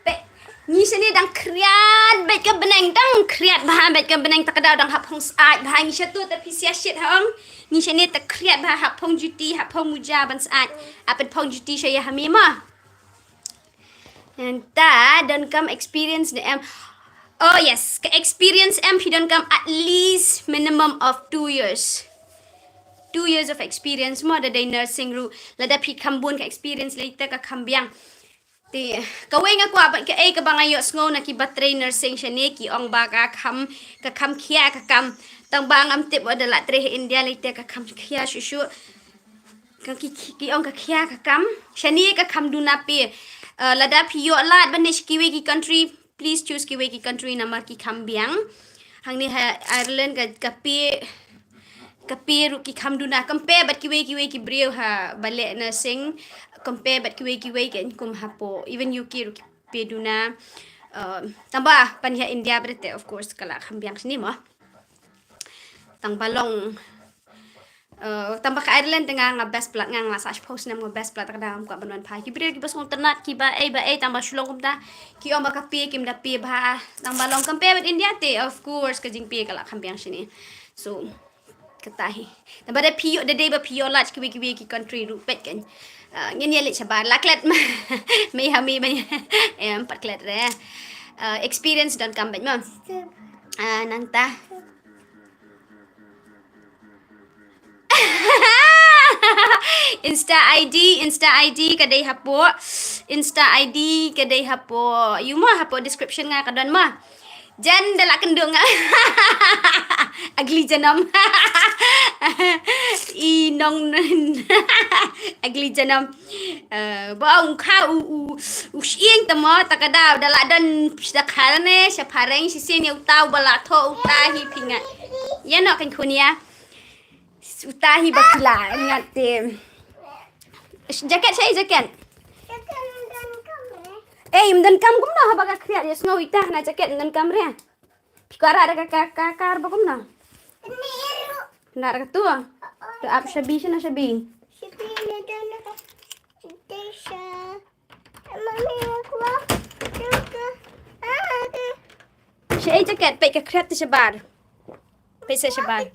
Peit, ngi shane dang khriat beit ka bneng, dang khriat bha beit ka bneng, ta ka daw dang hap phong syaid bha. Ngi sha tu ta phi sia shit ha ong. Ngi shane ta khriat bha, hap phong juti, hap phong muja ban syaid. Hap pynphong juti sha ïa ha me mo. Nangta don kam experience ne em? Oh yes, ka experience em, phi don kam at least minimum of two years. Two years of experience mo, da dei nursing ruh. Lada phi kham bun ka experience lei te ka kham biang. Te kawei nga kwah ban, kaei kaba nga ïohsngew na kiba trei nursing shane, ki ong ba ka kham, ka kham khia ka kam. Tang ba ngam tip wat da la trei ha India lei te ka kham khia shuh shuh. Ka ki, ki, ki ong ka khia ka kam. Shane ka kham duna pay. Uh, lada phi ïoh lad ban leit sha kiwei ki country, please choose kiwei ki country namar ki kham biang. Hangne ha Ireland ka, ka pay, ka pay ruh ki kham duna. Compare bad kiwei kiwei ki briew ha ba leh nursing. Compare bad kiwei kiwei, ka kum hapoh, even U K ruh ki pay duna. Uh, tang ba pan ha India bad te, of course, ka la kham biang shane mo. Tang ba long, uh, tang ba ka Ireland te nga, nga best blood, nga, nga la sah shiphew snem, nga best blood, ta ka daw ngam kwah ban wan phai. Ki briew kiba sngewtynnat, kiba ei ba ei, tang ba shu long kumta, ki ong ba ka pay kim da pay bha. Tang ba long compare with India te, of course, ka jingpay ka la kham biang shane. So kata hi. Tang ba da phi ïoh, da dei ba phi ïoh lad kiwei kiwei ki country ruh, peit kan. Uh, ngin ïa leit shabar, la klet ma. Mei ha me ba ïa. Em pat klet re. Uh, experience don kam beit mo. Uh, nangta Insta I D, Insta I D ka dei hapoh. Insta I D ka dei hapoh. Ïoh mo, hapoh description nga ka don mo. Jan da la kynduh nga. Ugly janam. I nong. Ugly janam. Eh, ba ong ka u, u, u shyieng ta mo, ta ka daw da la don pis da kha ne, sha phareng shisien ïa uta u ba la thoh uta hi phi nga. Ïa no kan khun ïa. Uta hi ba phi la ngat te. Jacket, sha i jacket. Ei, ym don kam kumno haba ka khriat, ïohsngew ita na jacket ym don kam re. Phi kwah rah da ka, ka, ka kar ba kumno? Rah da ka tu. Tu ap shabi, shano shabi? Sha i jacket, peit ka khriat te shabar. Peit sa shabar.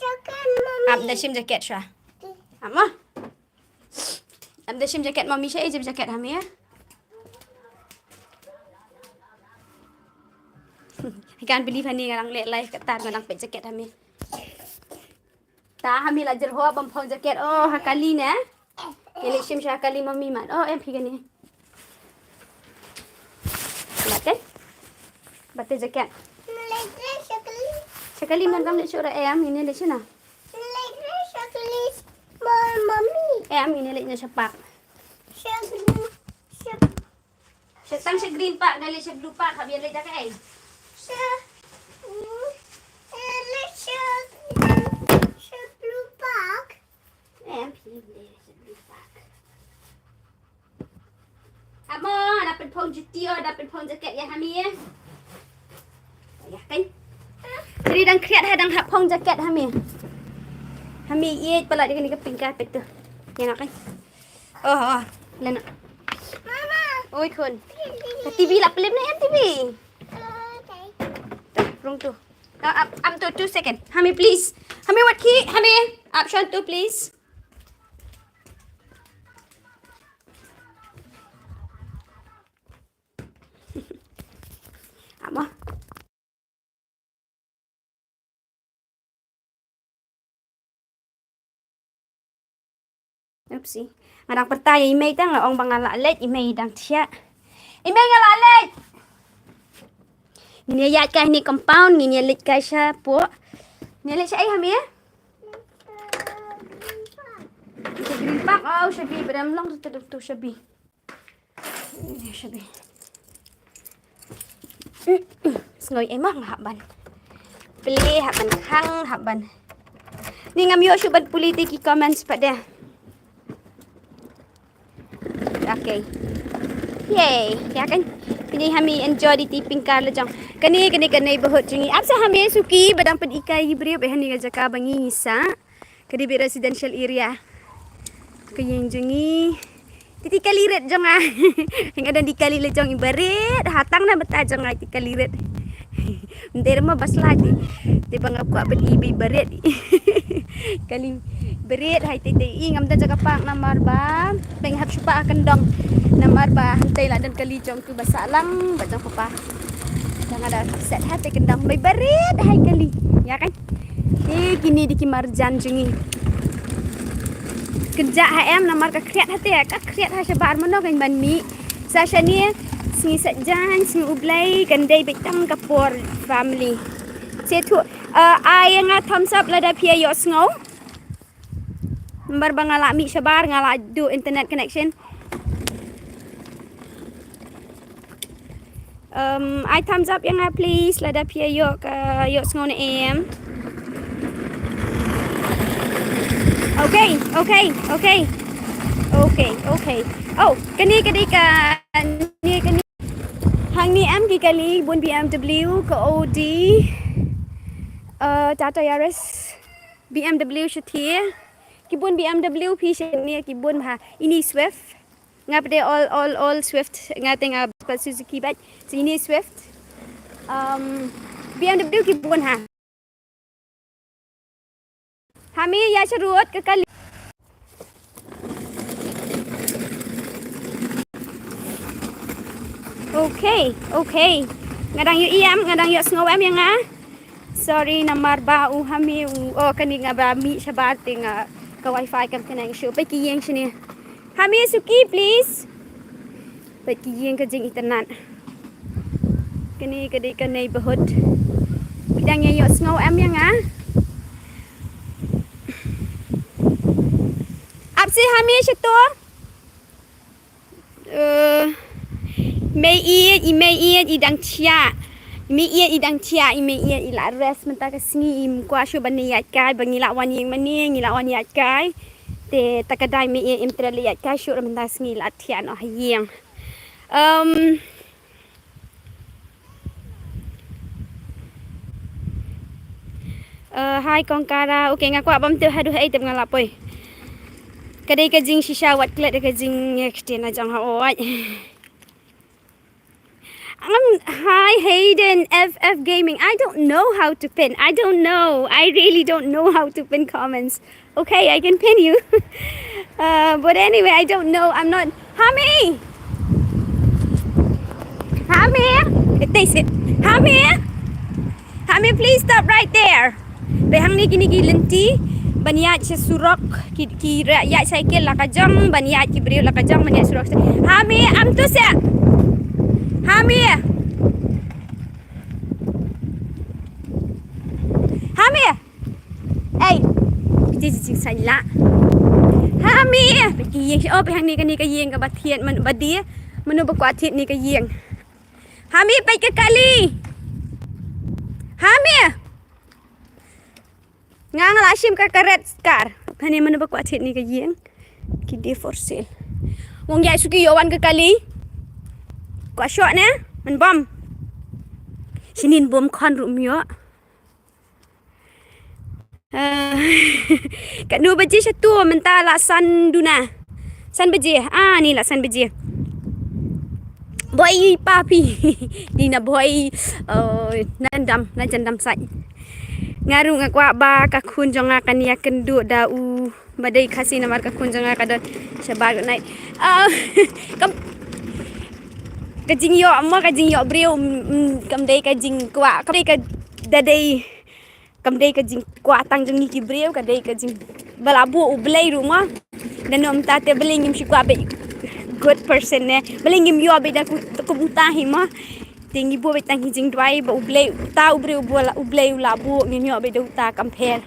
Ap da shim jacket sha. Ap mo. Ap da shim jacket, mummy, sha i jib jacket ha me. I can't believe hani nga dang leh live katta nga dang peit jacket ha me. Ta ha me la jer ho bam phong jacket. Oh, ha kali ne. Ïa leh shim sha kali mummy man. Oh, em phi kane. Late. Bate jacket. Sha kali man kam leh shura em, ine leh shuna. Em, ine leh na shapak. Sha tang sha green pak, na leh sha blue pak, hap ïa leh da kaei? Em, phi leh sha blue pak. Amo, da pynphong juti o, da pynphong jacket ïa ha me. Ïa kan. Tri dang khriat ha dang hap phong jacket ha me. Ha me ïeit palat ïa kane ka pink carpet tu. Ïa no kan. Oh, oh, lena. Oi khun. Ka T V la plim ne em T V. Rung tu. Ah, ap, ap tu, two second. Ha me please. Ha me wat ki, ha me. Ap shon tu please. Mo. Oopsie. Nga dang pyrta ïa i mei, tang nga ong ba nga la leit, i mei dang thiah. I mei, nga la leit. Ngin ïa ïaid kai ha kane compound, ngin ïa leit kai shapoh. Ngin ïa leit sha ei, Hami? Sha Green Park. Oh, shabi, ba dang long tu, tu shabi. Ïa, shabi. Sngew ei ma nga hap ban plie, hap ban khang, hap ban. Ni ngam ïoh shuh ban pule te ki comments pat de. Okay. Yay. Ïa kan. Pynïaid Hami enjoy di tiping kar la jong. Kane, kane, kane neighborhood jong ngi. Ap sa Hami suki ba dang pyn-i kai ïa ki briew, ba hangne ka jaka ba ngi ngi sah. Ka dei beit residential area. Ka ïing jong ngi. Te, te kali rit jong nga. Nga don te kali la jong i barit. Ha tang na bynta jong nga te kali rit. Mynta ruh ma ba slai te. Te ba nga kwah ban i ba i barit. Kali barit hai te te i ngam da jaka park namar ba. Ba nga hap shu park ha kyndong. Namar ba hangtei la don kali jong tu ba sah lang ba jong papa. Tang nga da set ha te kyndong ba i barit hai kali. Ïa kan? Te kine dei ki marjan jong ngi. Kynjah ha em namar ka khriat ha te, ka khriat ha shabar mano kan ban mih. Sa shane sngi Saitjaiñ, sngi U Blei, kan dei beit tang ka por family. Sa tu, uh, ai nga thumbs up lada phi ïohsngew. Namar ba nga la mih shabar, nga la duh internet connection. Um, ai thumbs up ïa nga please lada phi ïoh ka, ïohsngew ne em. Okay, okay, okay. Okay, okay. Oh, kane ka dei kane, kane. Hangne em ki kali, bun B M W, ka Audi, uh, Tata Yaris, B M W shathie. Ki bun B M W phi shane, ki bun bha. Ini Swift. Nga pat de all, all, all Swift, nga te nga pat Suzuki bad. So ini Swift. Um, B M W ki bun ha. Hami ïa sharud ka kali. Okay, okay. Nga dang ïoh em, nga dang ïohsngew em ïa nga. Sorry namar ba u Hami u, oh, kane nga ba mih shabar te nga ka wifi kam connect shuh. Peit ki ïing shane. Hami suki please. Peit ki ïing ka jingitynnad. Kane ka dei ka neighborhood. Phi dang ïohsngew em ïa nga? Ap si Hami shato. Eh, mei ïeit, i mei ïeit, i dang thiah. I mei ïeit, i dang thiah, i mei ïeit, i la rest mynta ka sngi, im kwah shuh ban ïaid kai, ba ngi la wan ïing mane, ngi la wan ïaid kai. Te ta ka dei mei ïeit, im treh ïaid kai shuh mynta ka sngi la thiah noh ha ïing. Um, Uh, hi Kong Kara. Okay, nga kwah bam tu haduh ei te nga la poi. Ka dei ka jingshisha wat klet ka jing, eh, ktien na jong ha oi. Um, hi Hayden F F Gaming. I don't know how to pin. I don't know. I really don't know how to pin comments. Okay, I can pin you. Uh, but anyway, I don't know. I'm not. Hami! Hami! It takes it. Hami! Hami, please stop right there. Ba hangne kine ki lynti ban ïaid sha surok, ki, ki ïaid cycle la ka jong, ban ïaid ki briew la ka jong, ban ïaid surok. Hami, am tu seh. Hami! Hami! Ei, ki jingsain la. Hami, peit ki ïing, oh, peit hangne kane ka ïing kaba thied, mano ba die, mano ba kwah thied ne ka ïing. Hami, peit ka kali. Hami. Nga nga la shim ka, ka red car. Kane mano ba kwah thied ne ka ïing. Ki die for sale. Ngong ïa suki ïoh wan ka kali. Kwah shoh ne, men bom. Shinin bom khon ruh ym ïoh. Eh, katno baje shatu mynta la san duna. San baje. Ah, ni la san baje. Boi papi. Ni na boi, eh, na dam, na jan dam sai. Nga ruh nga kwah ba ka khun jong nga kan ïa kynduh da u ba dei Khasi namar ka khun jong nga ka don shabar. Good night. Ah, kam Ka jingïoh mo, ka jingïoh briew, mm, mm, kam dei ka jingkwah, kam dei ka, da dei, kam dei ka jingkwah tang jong ngi ki briew, ka dei ka jing ba la buh U Blei ruh mo. Da no mynta te balei ngim shu kwah bad good person ne, balei ngim ïoh bad da kum, kum ta hi mo. Te ngi buh bad tang ki jingduwai ba U Blei, ta u briew ba la, U Blei u la buh ngin ïoh bad da uta kam pher.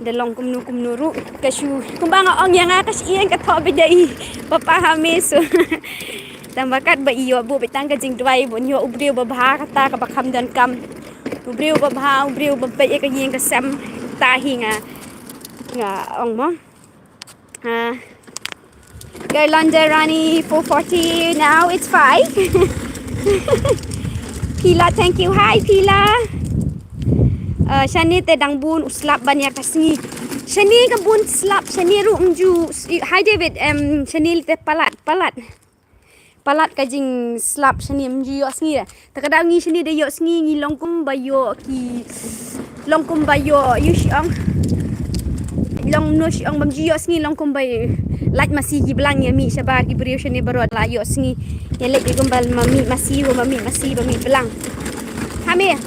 Da long kumno kumno ruh ka shu, kumba nga ong ïa nga ka shu ïeng ka thoh bad da i papa Hami, so. Tang ba kat ba i ïoh buh bad tang ka jingduwai ba un ïoh u briew ba bha kata kaba kham donkam. U briew ba bha, u briew ba peit ïa ka ïing ka sem, ta hi nga, nga ong mo. Ah. Garlanda Rani four forty, now it's five. Pila, thank you. Hi, Pila. Uh, shane te dang bun u slap ban ïa ka sngi. Shane ka bun slap, shane ruh ym ju. Hi, David. Um, shane te palat, palat. Palat ka jingslap shane ym ju ïoh sngi. Te ka daw ngi shane da ïoh sngi ngi long kumba ïoh ki, long kumba ïoh, ïoh shi ong. Long no shi ong bam ju ïoh sngi long kumba lait masi ki blang ïa mih shabar ki briew shane baroh la ïoh sngi. Ïa leh ki kumba ma mih masi, ma mih masi, ma mih blang. Hami.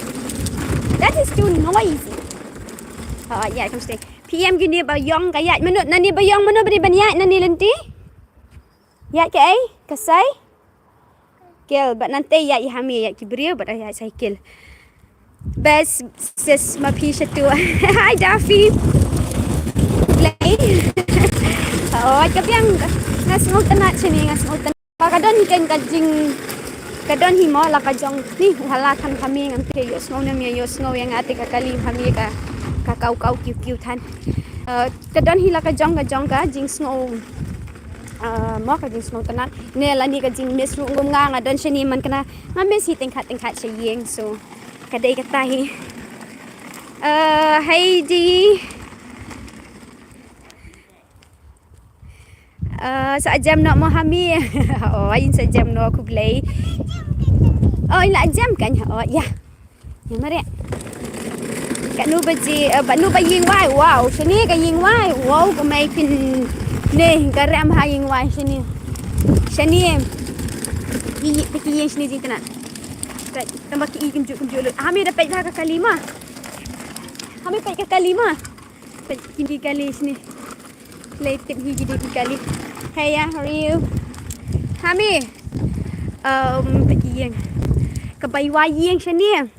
That is too noisy. Oh, yeah, come stay. P M kine ba ïong ka ïaid mano, nane ba ïong mano ba dei ban ïaid nane lynti? Ïaid kaei? Ka sai? Kel, bad nante ïaid i Hami ïaid ki briew, bad ïaid cycle. Best sis ma phi shatu. Hi Daffy. Lei. Oh, ka biang. Nga sngewtynnat shane, nga sngewtynnat. Ka don hi kan ka jing, ka don hi mo la ka jong ni, hala kan kami ngan phi ïohsngew ne ïohsngew ïa nga te ka kali Hami ka, ka kau kau kiu kiu than. Eh, ka don hi la ka jong, ka jong ka jingsngew. Ah, mo ka jingsngewtynnat. Ne lani ka jingmiss ruh ngam nga, nga don shane man kane nga miss hi tyngkhat tyngkhat sha ïing, so ka dei kata hi. Ah, Heidi. Ah, sa jem noh mo Hami. Oh, in sa jem noh khublei. Oh, in la jem kan. Oh, ya. Ïa mare. Katno baje, eh, katno ba ïing wai. Wow, shane ka ïing wai. Wow, ka mai phin ne ka rem ha ïing wai shane. Shane. Ki, ki ïing shane jingtynnat. Ka tamba ki i kumjuh kumjuh lut. Hami da peit ha ka kali ma. Hami peit ka kali ma. Peit ki kali shane. Lei tip hi ki dei ki kali. Hey, yeah, how are you? Hami. Um, peit ki ïing. Ka bai wai ïing shane.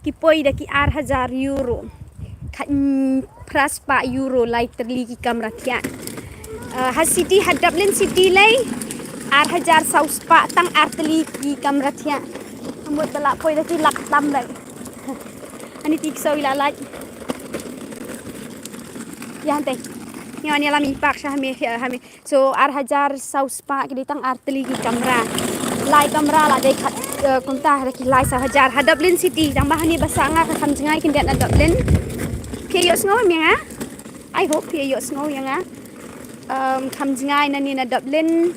Ki poi da ki ar hajar euro. Khat phra spah euro lai tylli ki kamra thiah. Uh, ha city, ha Dublin city lei. Ar hajar saw spah tang ar tylli ki kamra thiah. Hamut da la poi da ki lak tam lei. Ani tik saw ila lak. Ïa hante. Ïa ani la mi pak sha Hami, Hami. So, ar hajar saw spah ki dei tang ar tylli ki kamra. Lai kamra la dei khat, eh, kumta da ki lai saw hajar. Ha Dublin city, tang ba hani ba sah nga ka kham jngai khyndiat na Dublin. Phi ïohsngew ïa nga? I hope phi ïohsngew ïa nga. Um, kham jngai nane na Dublin.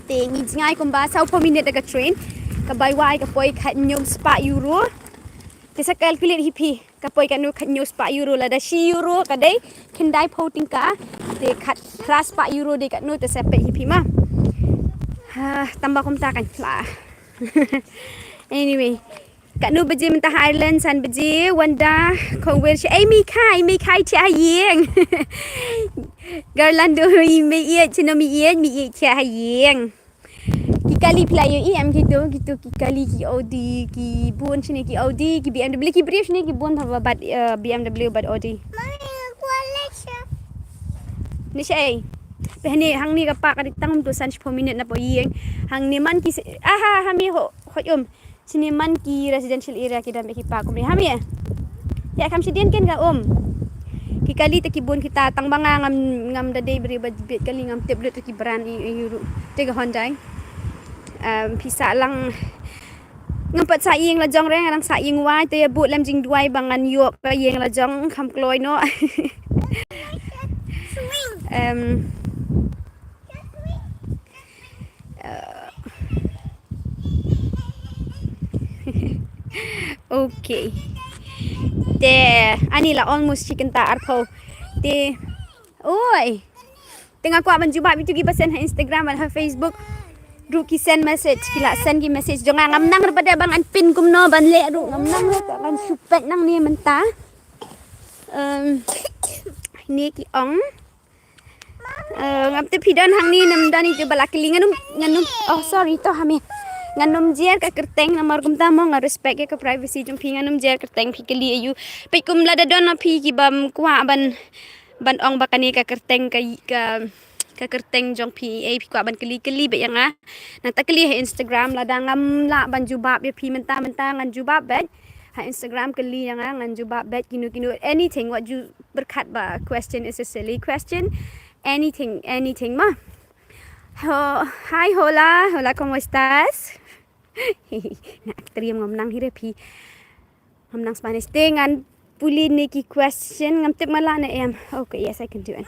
Te ngi jngai kumba saw phew minit da ka train. Ka bai wai ka poi khat hynñiew spah euro. Te sa calculate hi phi. Ka poi katno, khat hynñiew spah euro, lada shi euro ka dei khyndai phew tyngka. Te khat phra spah euro dei katno, te sa peit hi phi ma. Ha, tamba kumta kan la. Anyway, katno baje mynta ha Ireland? San baje. Wanda, kong wer shi ei mi khai, mi khai cha ha ïing. Garlando, mi ïeit, chino mi ïeit, mi ïeit cha ha ïing. Ki kali phi la ïohi em, kitu, kitu ki kali ki Audi, ki bun shane ki Audi, ki B M W, ki briew shane ki bun haba bad, eh, B M W bad Audi. Mami, nga kwah leit sha. Ni sha ei. Peh ni hangne ka park ka dei tang um tu san shiphew minit na poi ïing. Hangne man ki se-, aha, Hami ho, hoj um. Shane man ki residential area ki dang beh ki park kumne Hami. Ïa kham shadien ken ka um. Ki kali te ki bun kita, tang ba nga ngam, ngam da dei briew ba bit kali, ngam tip lut ki brand i, i ruh. Te ka Hyundai. Em, phi sah lang. Ngam pat sah ïing la jong re, nga dang sah ïing wai, te ïa bud lem jingduwai ba ngan ïoh ka ïing la jong kham kloi noh. Em, Uh, okay. Te ani la almost shi kynta arphew. Te, oi. Te nga kwah ban jubab ïa kito kiba send ha Instagram bad ha Facebook. ruh ki send message, ki la send ki message jong nga. Ngam nang ruh pat de ba ngan pyn kumno ban leh ruh, ngam nang ruh, te ngan shu peit nangne mynta. Em, ne ki ong. Eh, ngam tip phi don hangne ne ym don, ito ba la kylli. Ngan ym, ngan ym, oh, sorry, to ha me. Ngan ym jer ka kyrteng namar kumta mo nga respect ïa ka privacy jong phi, ngan ym jer kyrteng phi kylli aïu. Peit kum lada don na phi ki bym kwah ban, ban ong ba kane ka kyrteng ka, ka, ka kyrteng jong phi, eh, phi kwah ban kylli, kylli beit ïa nga. Nangta kylli ha Instagram, lada ngam lah ban jubab ïa phi mynta, mynta ngan jubab beit. Ha Instagram kylli ïa nga, ngan jubab beit kino kino, anything, wat ju pyrkhat ba question is a silly question. Anything, anything ma. Ho, hi, hola, hola, ¿cómo estás? Na, triam ngam nang hi re phi. Ngam nang Spanish. Te ngan pule ne ki question, ngam tip ma lah ne em. Okay, yes, I can do it.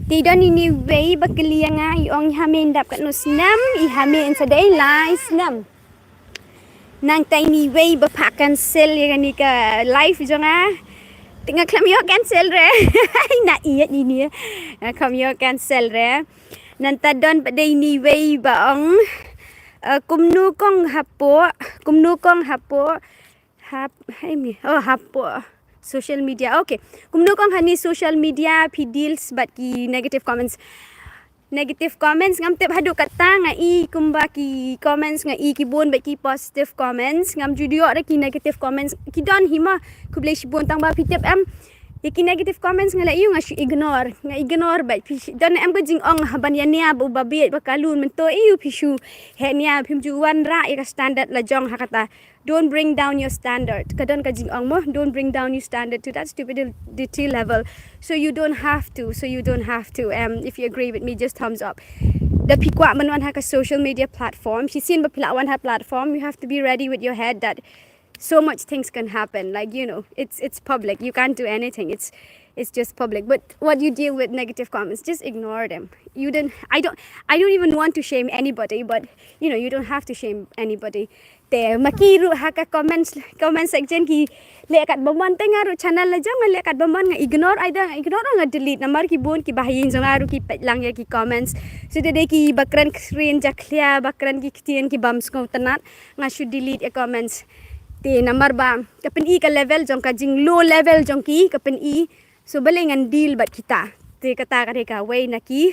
Te don ine iwei ba kylli ïa nga, i ong ha me, i dap katno snem, i ha me yn sa dei lai snem. Nangta ine iwei ba phah cancel ïa kane ka live jong nga. Te nga khlem ïoh cancel re. Na ïa ine. Nga khlem ïoh cancel re. Nangta don pat de ine iwei ba ong, eh, kumno kong hapoh, kumno kong hapoh, hap, hai me, oh, hapoh social media. Okay. Kumno kong hane social media phi deals bad ki negative comments. Negative comments, ngam tip haduh katta, nga i kumba ki comments, nga i ki bun bad ki positive comments, ngam ju ïoh re ki negative comments. Ki don hi ma, khublei shibun, tang ba phi tip em, ïa ki negative comments nga leh ïa u, nga shu ignore, nga ignore bad phi shi-, don em ka jingong ha ban ïa nia ba u ba bieit ba kalun mynta ïa u, phi shu heh nia, phim ju wanrah ïa ka standard la jong ha kata. Don't bring down your standard. Ka don ka jingong mo, don't bring down your standard to that stupidity level. So you don't have to, so you don't have to. Um, if you agree with me, just thumbs up. Da phi kwah ban wan ha ka social media platform, shisien ba phi la wan ha platform, you have to be ready with your head that so much things can happen. Like, you know, it's, it's public. You can't do anything. It's, it's just public. But what you deal with negative comments, just ignore them. You don't, I don't, I don't even want to shame anybody, but, you know, you don't have to shame anybody. Te ma ki ruh ha ka comments, comment section ki leh kat ba mon, te nga ruh channel la jong nga leh kat ba mon, nga ignore, either nga ignore or nga delete. Namar ki bun ki bahaïing jong nga ruh ki peit lang ïa ki comments. So te dei ki ba kren kren jakhlia, ba kren ki ktien ki bym sngewtynnat, nga shu delete ïa comments. Te namar ba ka pyni ka level jong ka, jing low level jong ki ka pyni. So balei ngan deal bad kita. Te kata ka dei kawei na ki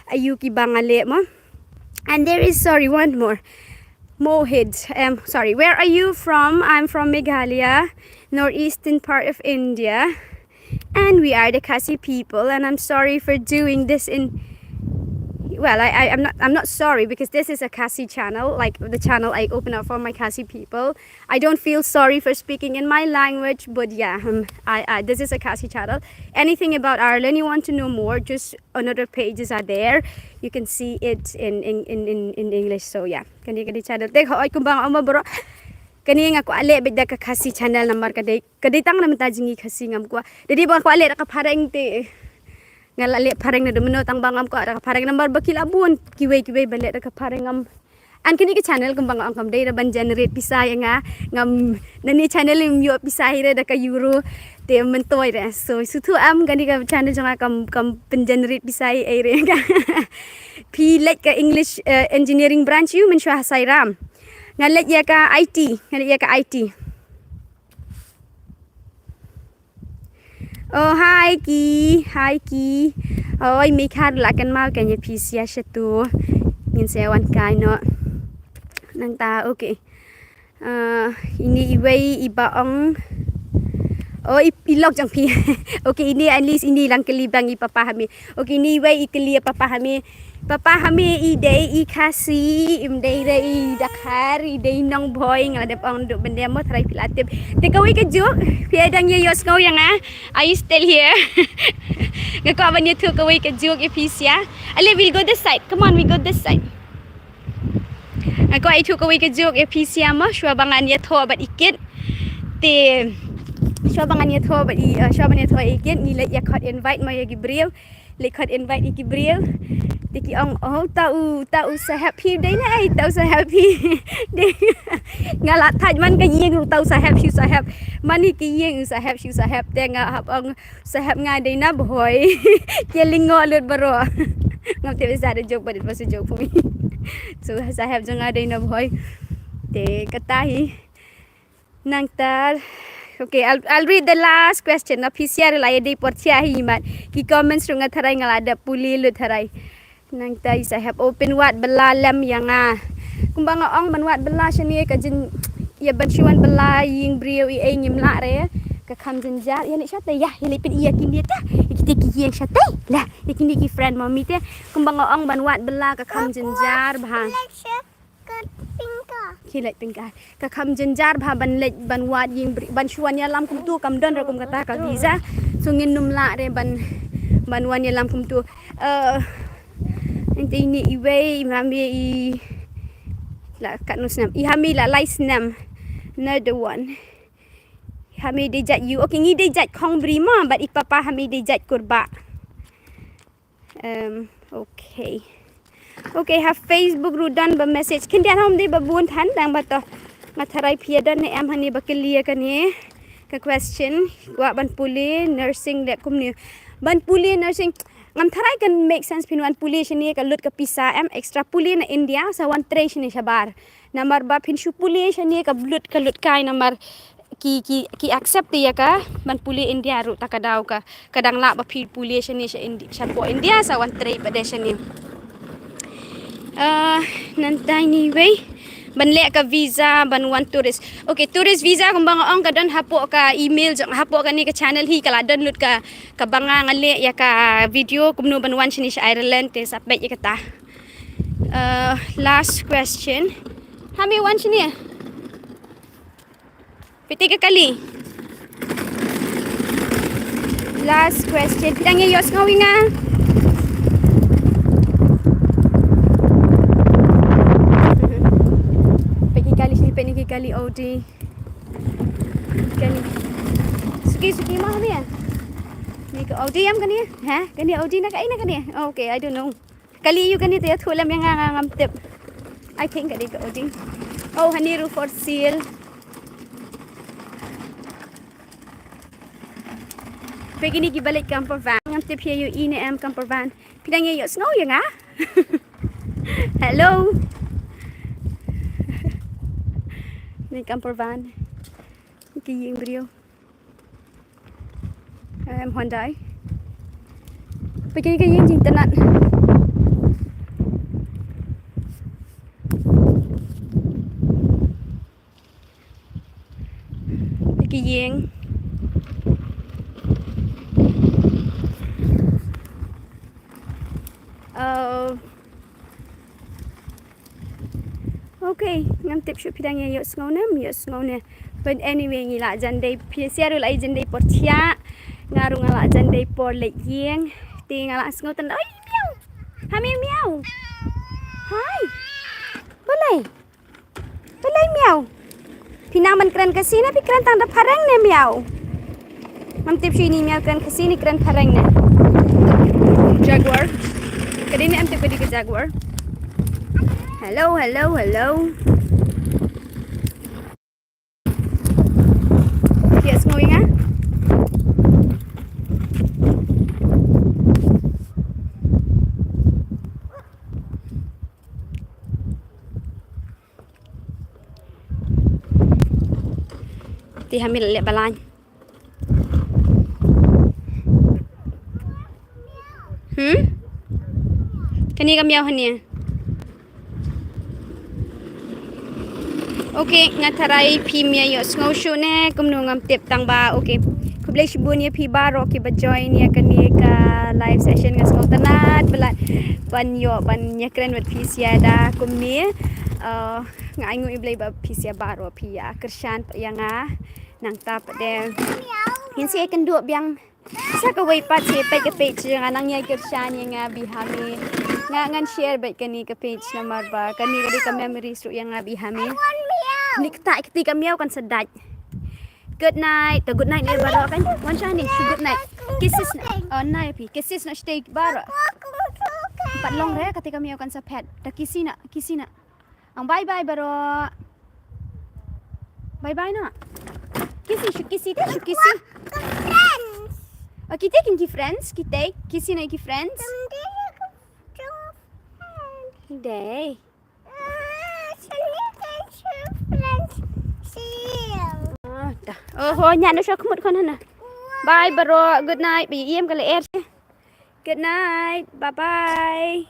aïu ki ba nga leh mo. And there is, sorry, one more. Mohit, um, sorry, where are you from? I'm from Meghalaya, northeastern part of India. And we are the Khasi people, and I'm sorry for doing this in, well, I, I, I'm not, I'm not sorry, because this is a Khasi channel, like, the channel I open up for my Khasi people. I don't feel sorry for speaking in my language, but yeah, um, I, I, this is a Khasi channel. Anything about Ireland you want to know more, just another pages are there. You can see it in, in, in, in, in English. So yeah, kane, kane channel. Te hoi kumba nga ong ma bro. Kane nga kwah leh beit da ka Khasi channel namar ka dei, ka dei tang na mynta jingïakhun Khasi, ngam kwah. Da dei ba nga kwah leh da ka phareng te nga la leh phareng naduh mynno, tang ba ngam kwah da ka phareng namar ba ki la bun kiwei kiwei ba leh da ka phareng, ngam. And kane ka channel kumba nga ong kam dei da ban generate pisa ïa nga, ngam, na ne channel im ïoh pisa hi re da ka euro te myntoi re. So sngewthuh em, kane ka channel jong nga kam, kam pyngenerate pisa ei ei re. Phi leit ka English, eh, engineering branch ïa u mynshuwa ha Sairang? Nga leit ïa ka I T, nga leit ïa ka I T. Oh, hi ki, hi ki. Oi, me khar la kan mau kan ïa phi sia shatu. Ngin sa wan kai noh. Nangta, okay. Ah, ine iwei i ba ong. Oh, i, i lok jong phi. Okay, ine at least ine lang kylli bang i papa ha me. Okay, ine iwei i kylli ïa papa ha me. Papa ha me, i dei i Khasi, im dei re i Dkhar, i dei Nongbhoi, nga la dep ong duh bynta mo, tharai phi la tip. Te kawei ka juk, phi dang ïa ïohsngew ïa nga. Are you still here? Nga kwah ban ïathuh kawei ka juk ïa phi sia. Ale, we'll go this side. Come on, we go this side. Nga kwah ïathuh kawei ka juk ïa phi sia mo, shuwa ba ngan ïathoh bad i Kit. Te shuwa ba ngan ïathoh bad i, uh, shuwa ba ngan ïathoh i Kit, ngi leit ïa khot invite mo ïa ki briew. Leit khot invite ïa ki briew. Te ki ong, oh, uta u, uta u sahep phi dei ne ei, uta u sahep phi. Dei. Nga la thait man ka ïing, uta u sahep, shi u sahep. Man hi ki ïing, u sahep, shi u sahep. Te nga hap ong, sahep nga dei na Bhoi. Ki lyngngoh lut baroh. Ngam tip, is that a joke, but it was a joke for me. So sa hep jong nga dei na Bhoi. Te kata hi. Nangta, okay, I'll, I'll read the last question. Na phi sha ruh la ïa dei por thiah hi mat. Ki comments ruh nga tharai nga la dep pule lut tharai. Nangta, is I have open wad bylla lem ïa nga. Kumba nga ong ban wad bylla shane ka jin, ïa ban shu wan bylla ïing briew ei ei ngim lah re. Ka kham jynjar, ïa leit shatei ïa, ïa leit pyn-i ïa kine te. Ïa kite ki ïeng shatei. La, ïa kine ki friend mommy te. Kumba nga ong ban wad bylla ka kham jynjar bha. Ki leit pynka. Ka kham jynjar bha ban leit ban wad ïing briew, ban shu wan ïalam kumtu kam don re kum kata ka visa. So ngin nym lah re ban, ban wan ïalam kumtu. Eh, ente ini iwei, i Hami i la katno snem. I Hami la lai snem. Another one. I Hami dei jait ïu. Okay, ngi dei jait Khongbri ma, bad i papa Hami dei jait Kurbah. Em, okay. Okay, ha Facebook ruh don ba message. Khyndiat hom dei ba bun than dang ba to. Nga tharai phi ïa don ne em hani ba clear kane ka question. Kwah ban pule nursing leh kumne. Ban pule nursing. Ngam tharai kan make sense phin wan pule shane ka lut ka pisa em extra pule na India sa wan trei shane shabar. Namar ba phin shu pule shane ka lut ka lut kai namar ki, ki, ki accept ïa ka ban pule India ruh ta ka daw ka, ka dang lah ba phi pule shane sha Indi-, shapoh India sa wan trei pat de shane. Ah, nangta ini wei ban leh ka visa ban wan tourist. Okay, tourist visa kumba nga ong ka don hapoh ka email jong, hapoh kane ka channel hi ka la don lut ka, ka ba nga nga leh ïa ka video kumno ban wan shane sha Ireland te sa peit ïa kata. Uh, last question. Hami wan shane. Phi tei ka kali. Last question. Phi dang ïa ïohsngew ïa nga? Peit ki kali shane, peit ki kali Audi. Kali. Suki, suki ma Hami ïa. Ni ka Audi em kane? Ha? Kane Audi na kaei na kane? Oh, okay, I don't know. Kali ïa u kane te ïathuh lem ïa nga, nga ngam tip. I think ka dei ka Audi. Oh, hani ruh for sale. Peit kine kiba leit camper van. Ngam tip phi ïohi ne em camper van. Phi dang ïa ïohsngew ïa nga? Hello. Ni camper van. Ki ïing briew. Em, Hyundai. Peit kane ka ïing jingtynnat. Ki ïing. Uh, Okay, ngam tip shuh phi dang ïa ïohsngew ne, ym ïohsngew ne. But anyway, ngi la jan dei, phi sha ruh la jan dei por thiah. Nga ruh nga la jan dei por leit ïing. Te nga la sngew tang, oi, miau. Ha, miau, miau. Hai. Balei? Balei miau? Phi nang ban kren Khasi ne phi kren tang da phareng ne miau? Ngam tip shuh ini miau kren Khasi ne kren phareng ne. Jaguar. Ka dei ne em tip ka dei ka Jaguar. Hello, hello, hello. Phi ïohsngew ïa nga? Te ha mi la leh balang. Hmm? Kane ka miau hangne. Okay, nga tharai phim ïa ïohsngew shuh ne kumno ngam tip tang ba. Okay. Khublei shibun ïa phi baroh kiba join ïa kane ka live session, nga sngewtynnat ba la ban ïoh ban ïakren bad phi sha da kumne. Uh, nga ainguh ïa Blei ba phi sha baroh phi ïa kyrshan pat ïa nga. Nangta pat de ngin sa ïakynduh biang sa kawei pat, sa peit ka page jong nga, nang ïa kyrshan ïa nga Bihame. Nga ngan share beit kane ka page namar ba kane ka dei ka memories ruh ïa nga Bihame. Ni kata kti ka miau kan sa dait. Good night. To good night ne baroh kan. Wan shane, good night. Kisses na. Oh, na ïa phi. Kisses na shatei baroh. Pat long re kata ka miau kan sa phet. To kisses na, kisses na. Ang bye bye baroh. Bye bye na. Kisses, shu kisses te, shu kisses. Oh, kita kin ki friends, kita kisses na ki friends. Day. Oh, da. Oh, ho, nyan sha khmut khon hana. Bye, bro. Good night. Ba iem ka le er. Good night. Bye bye.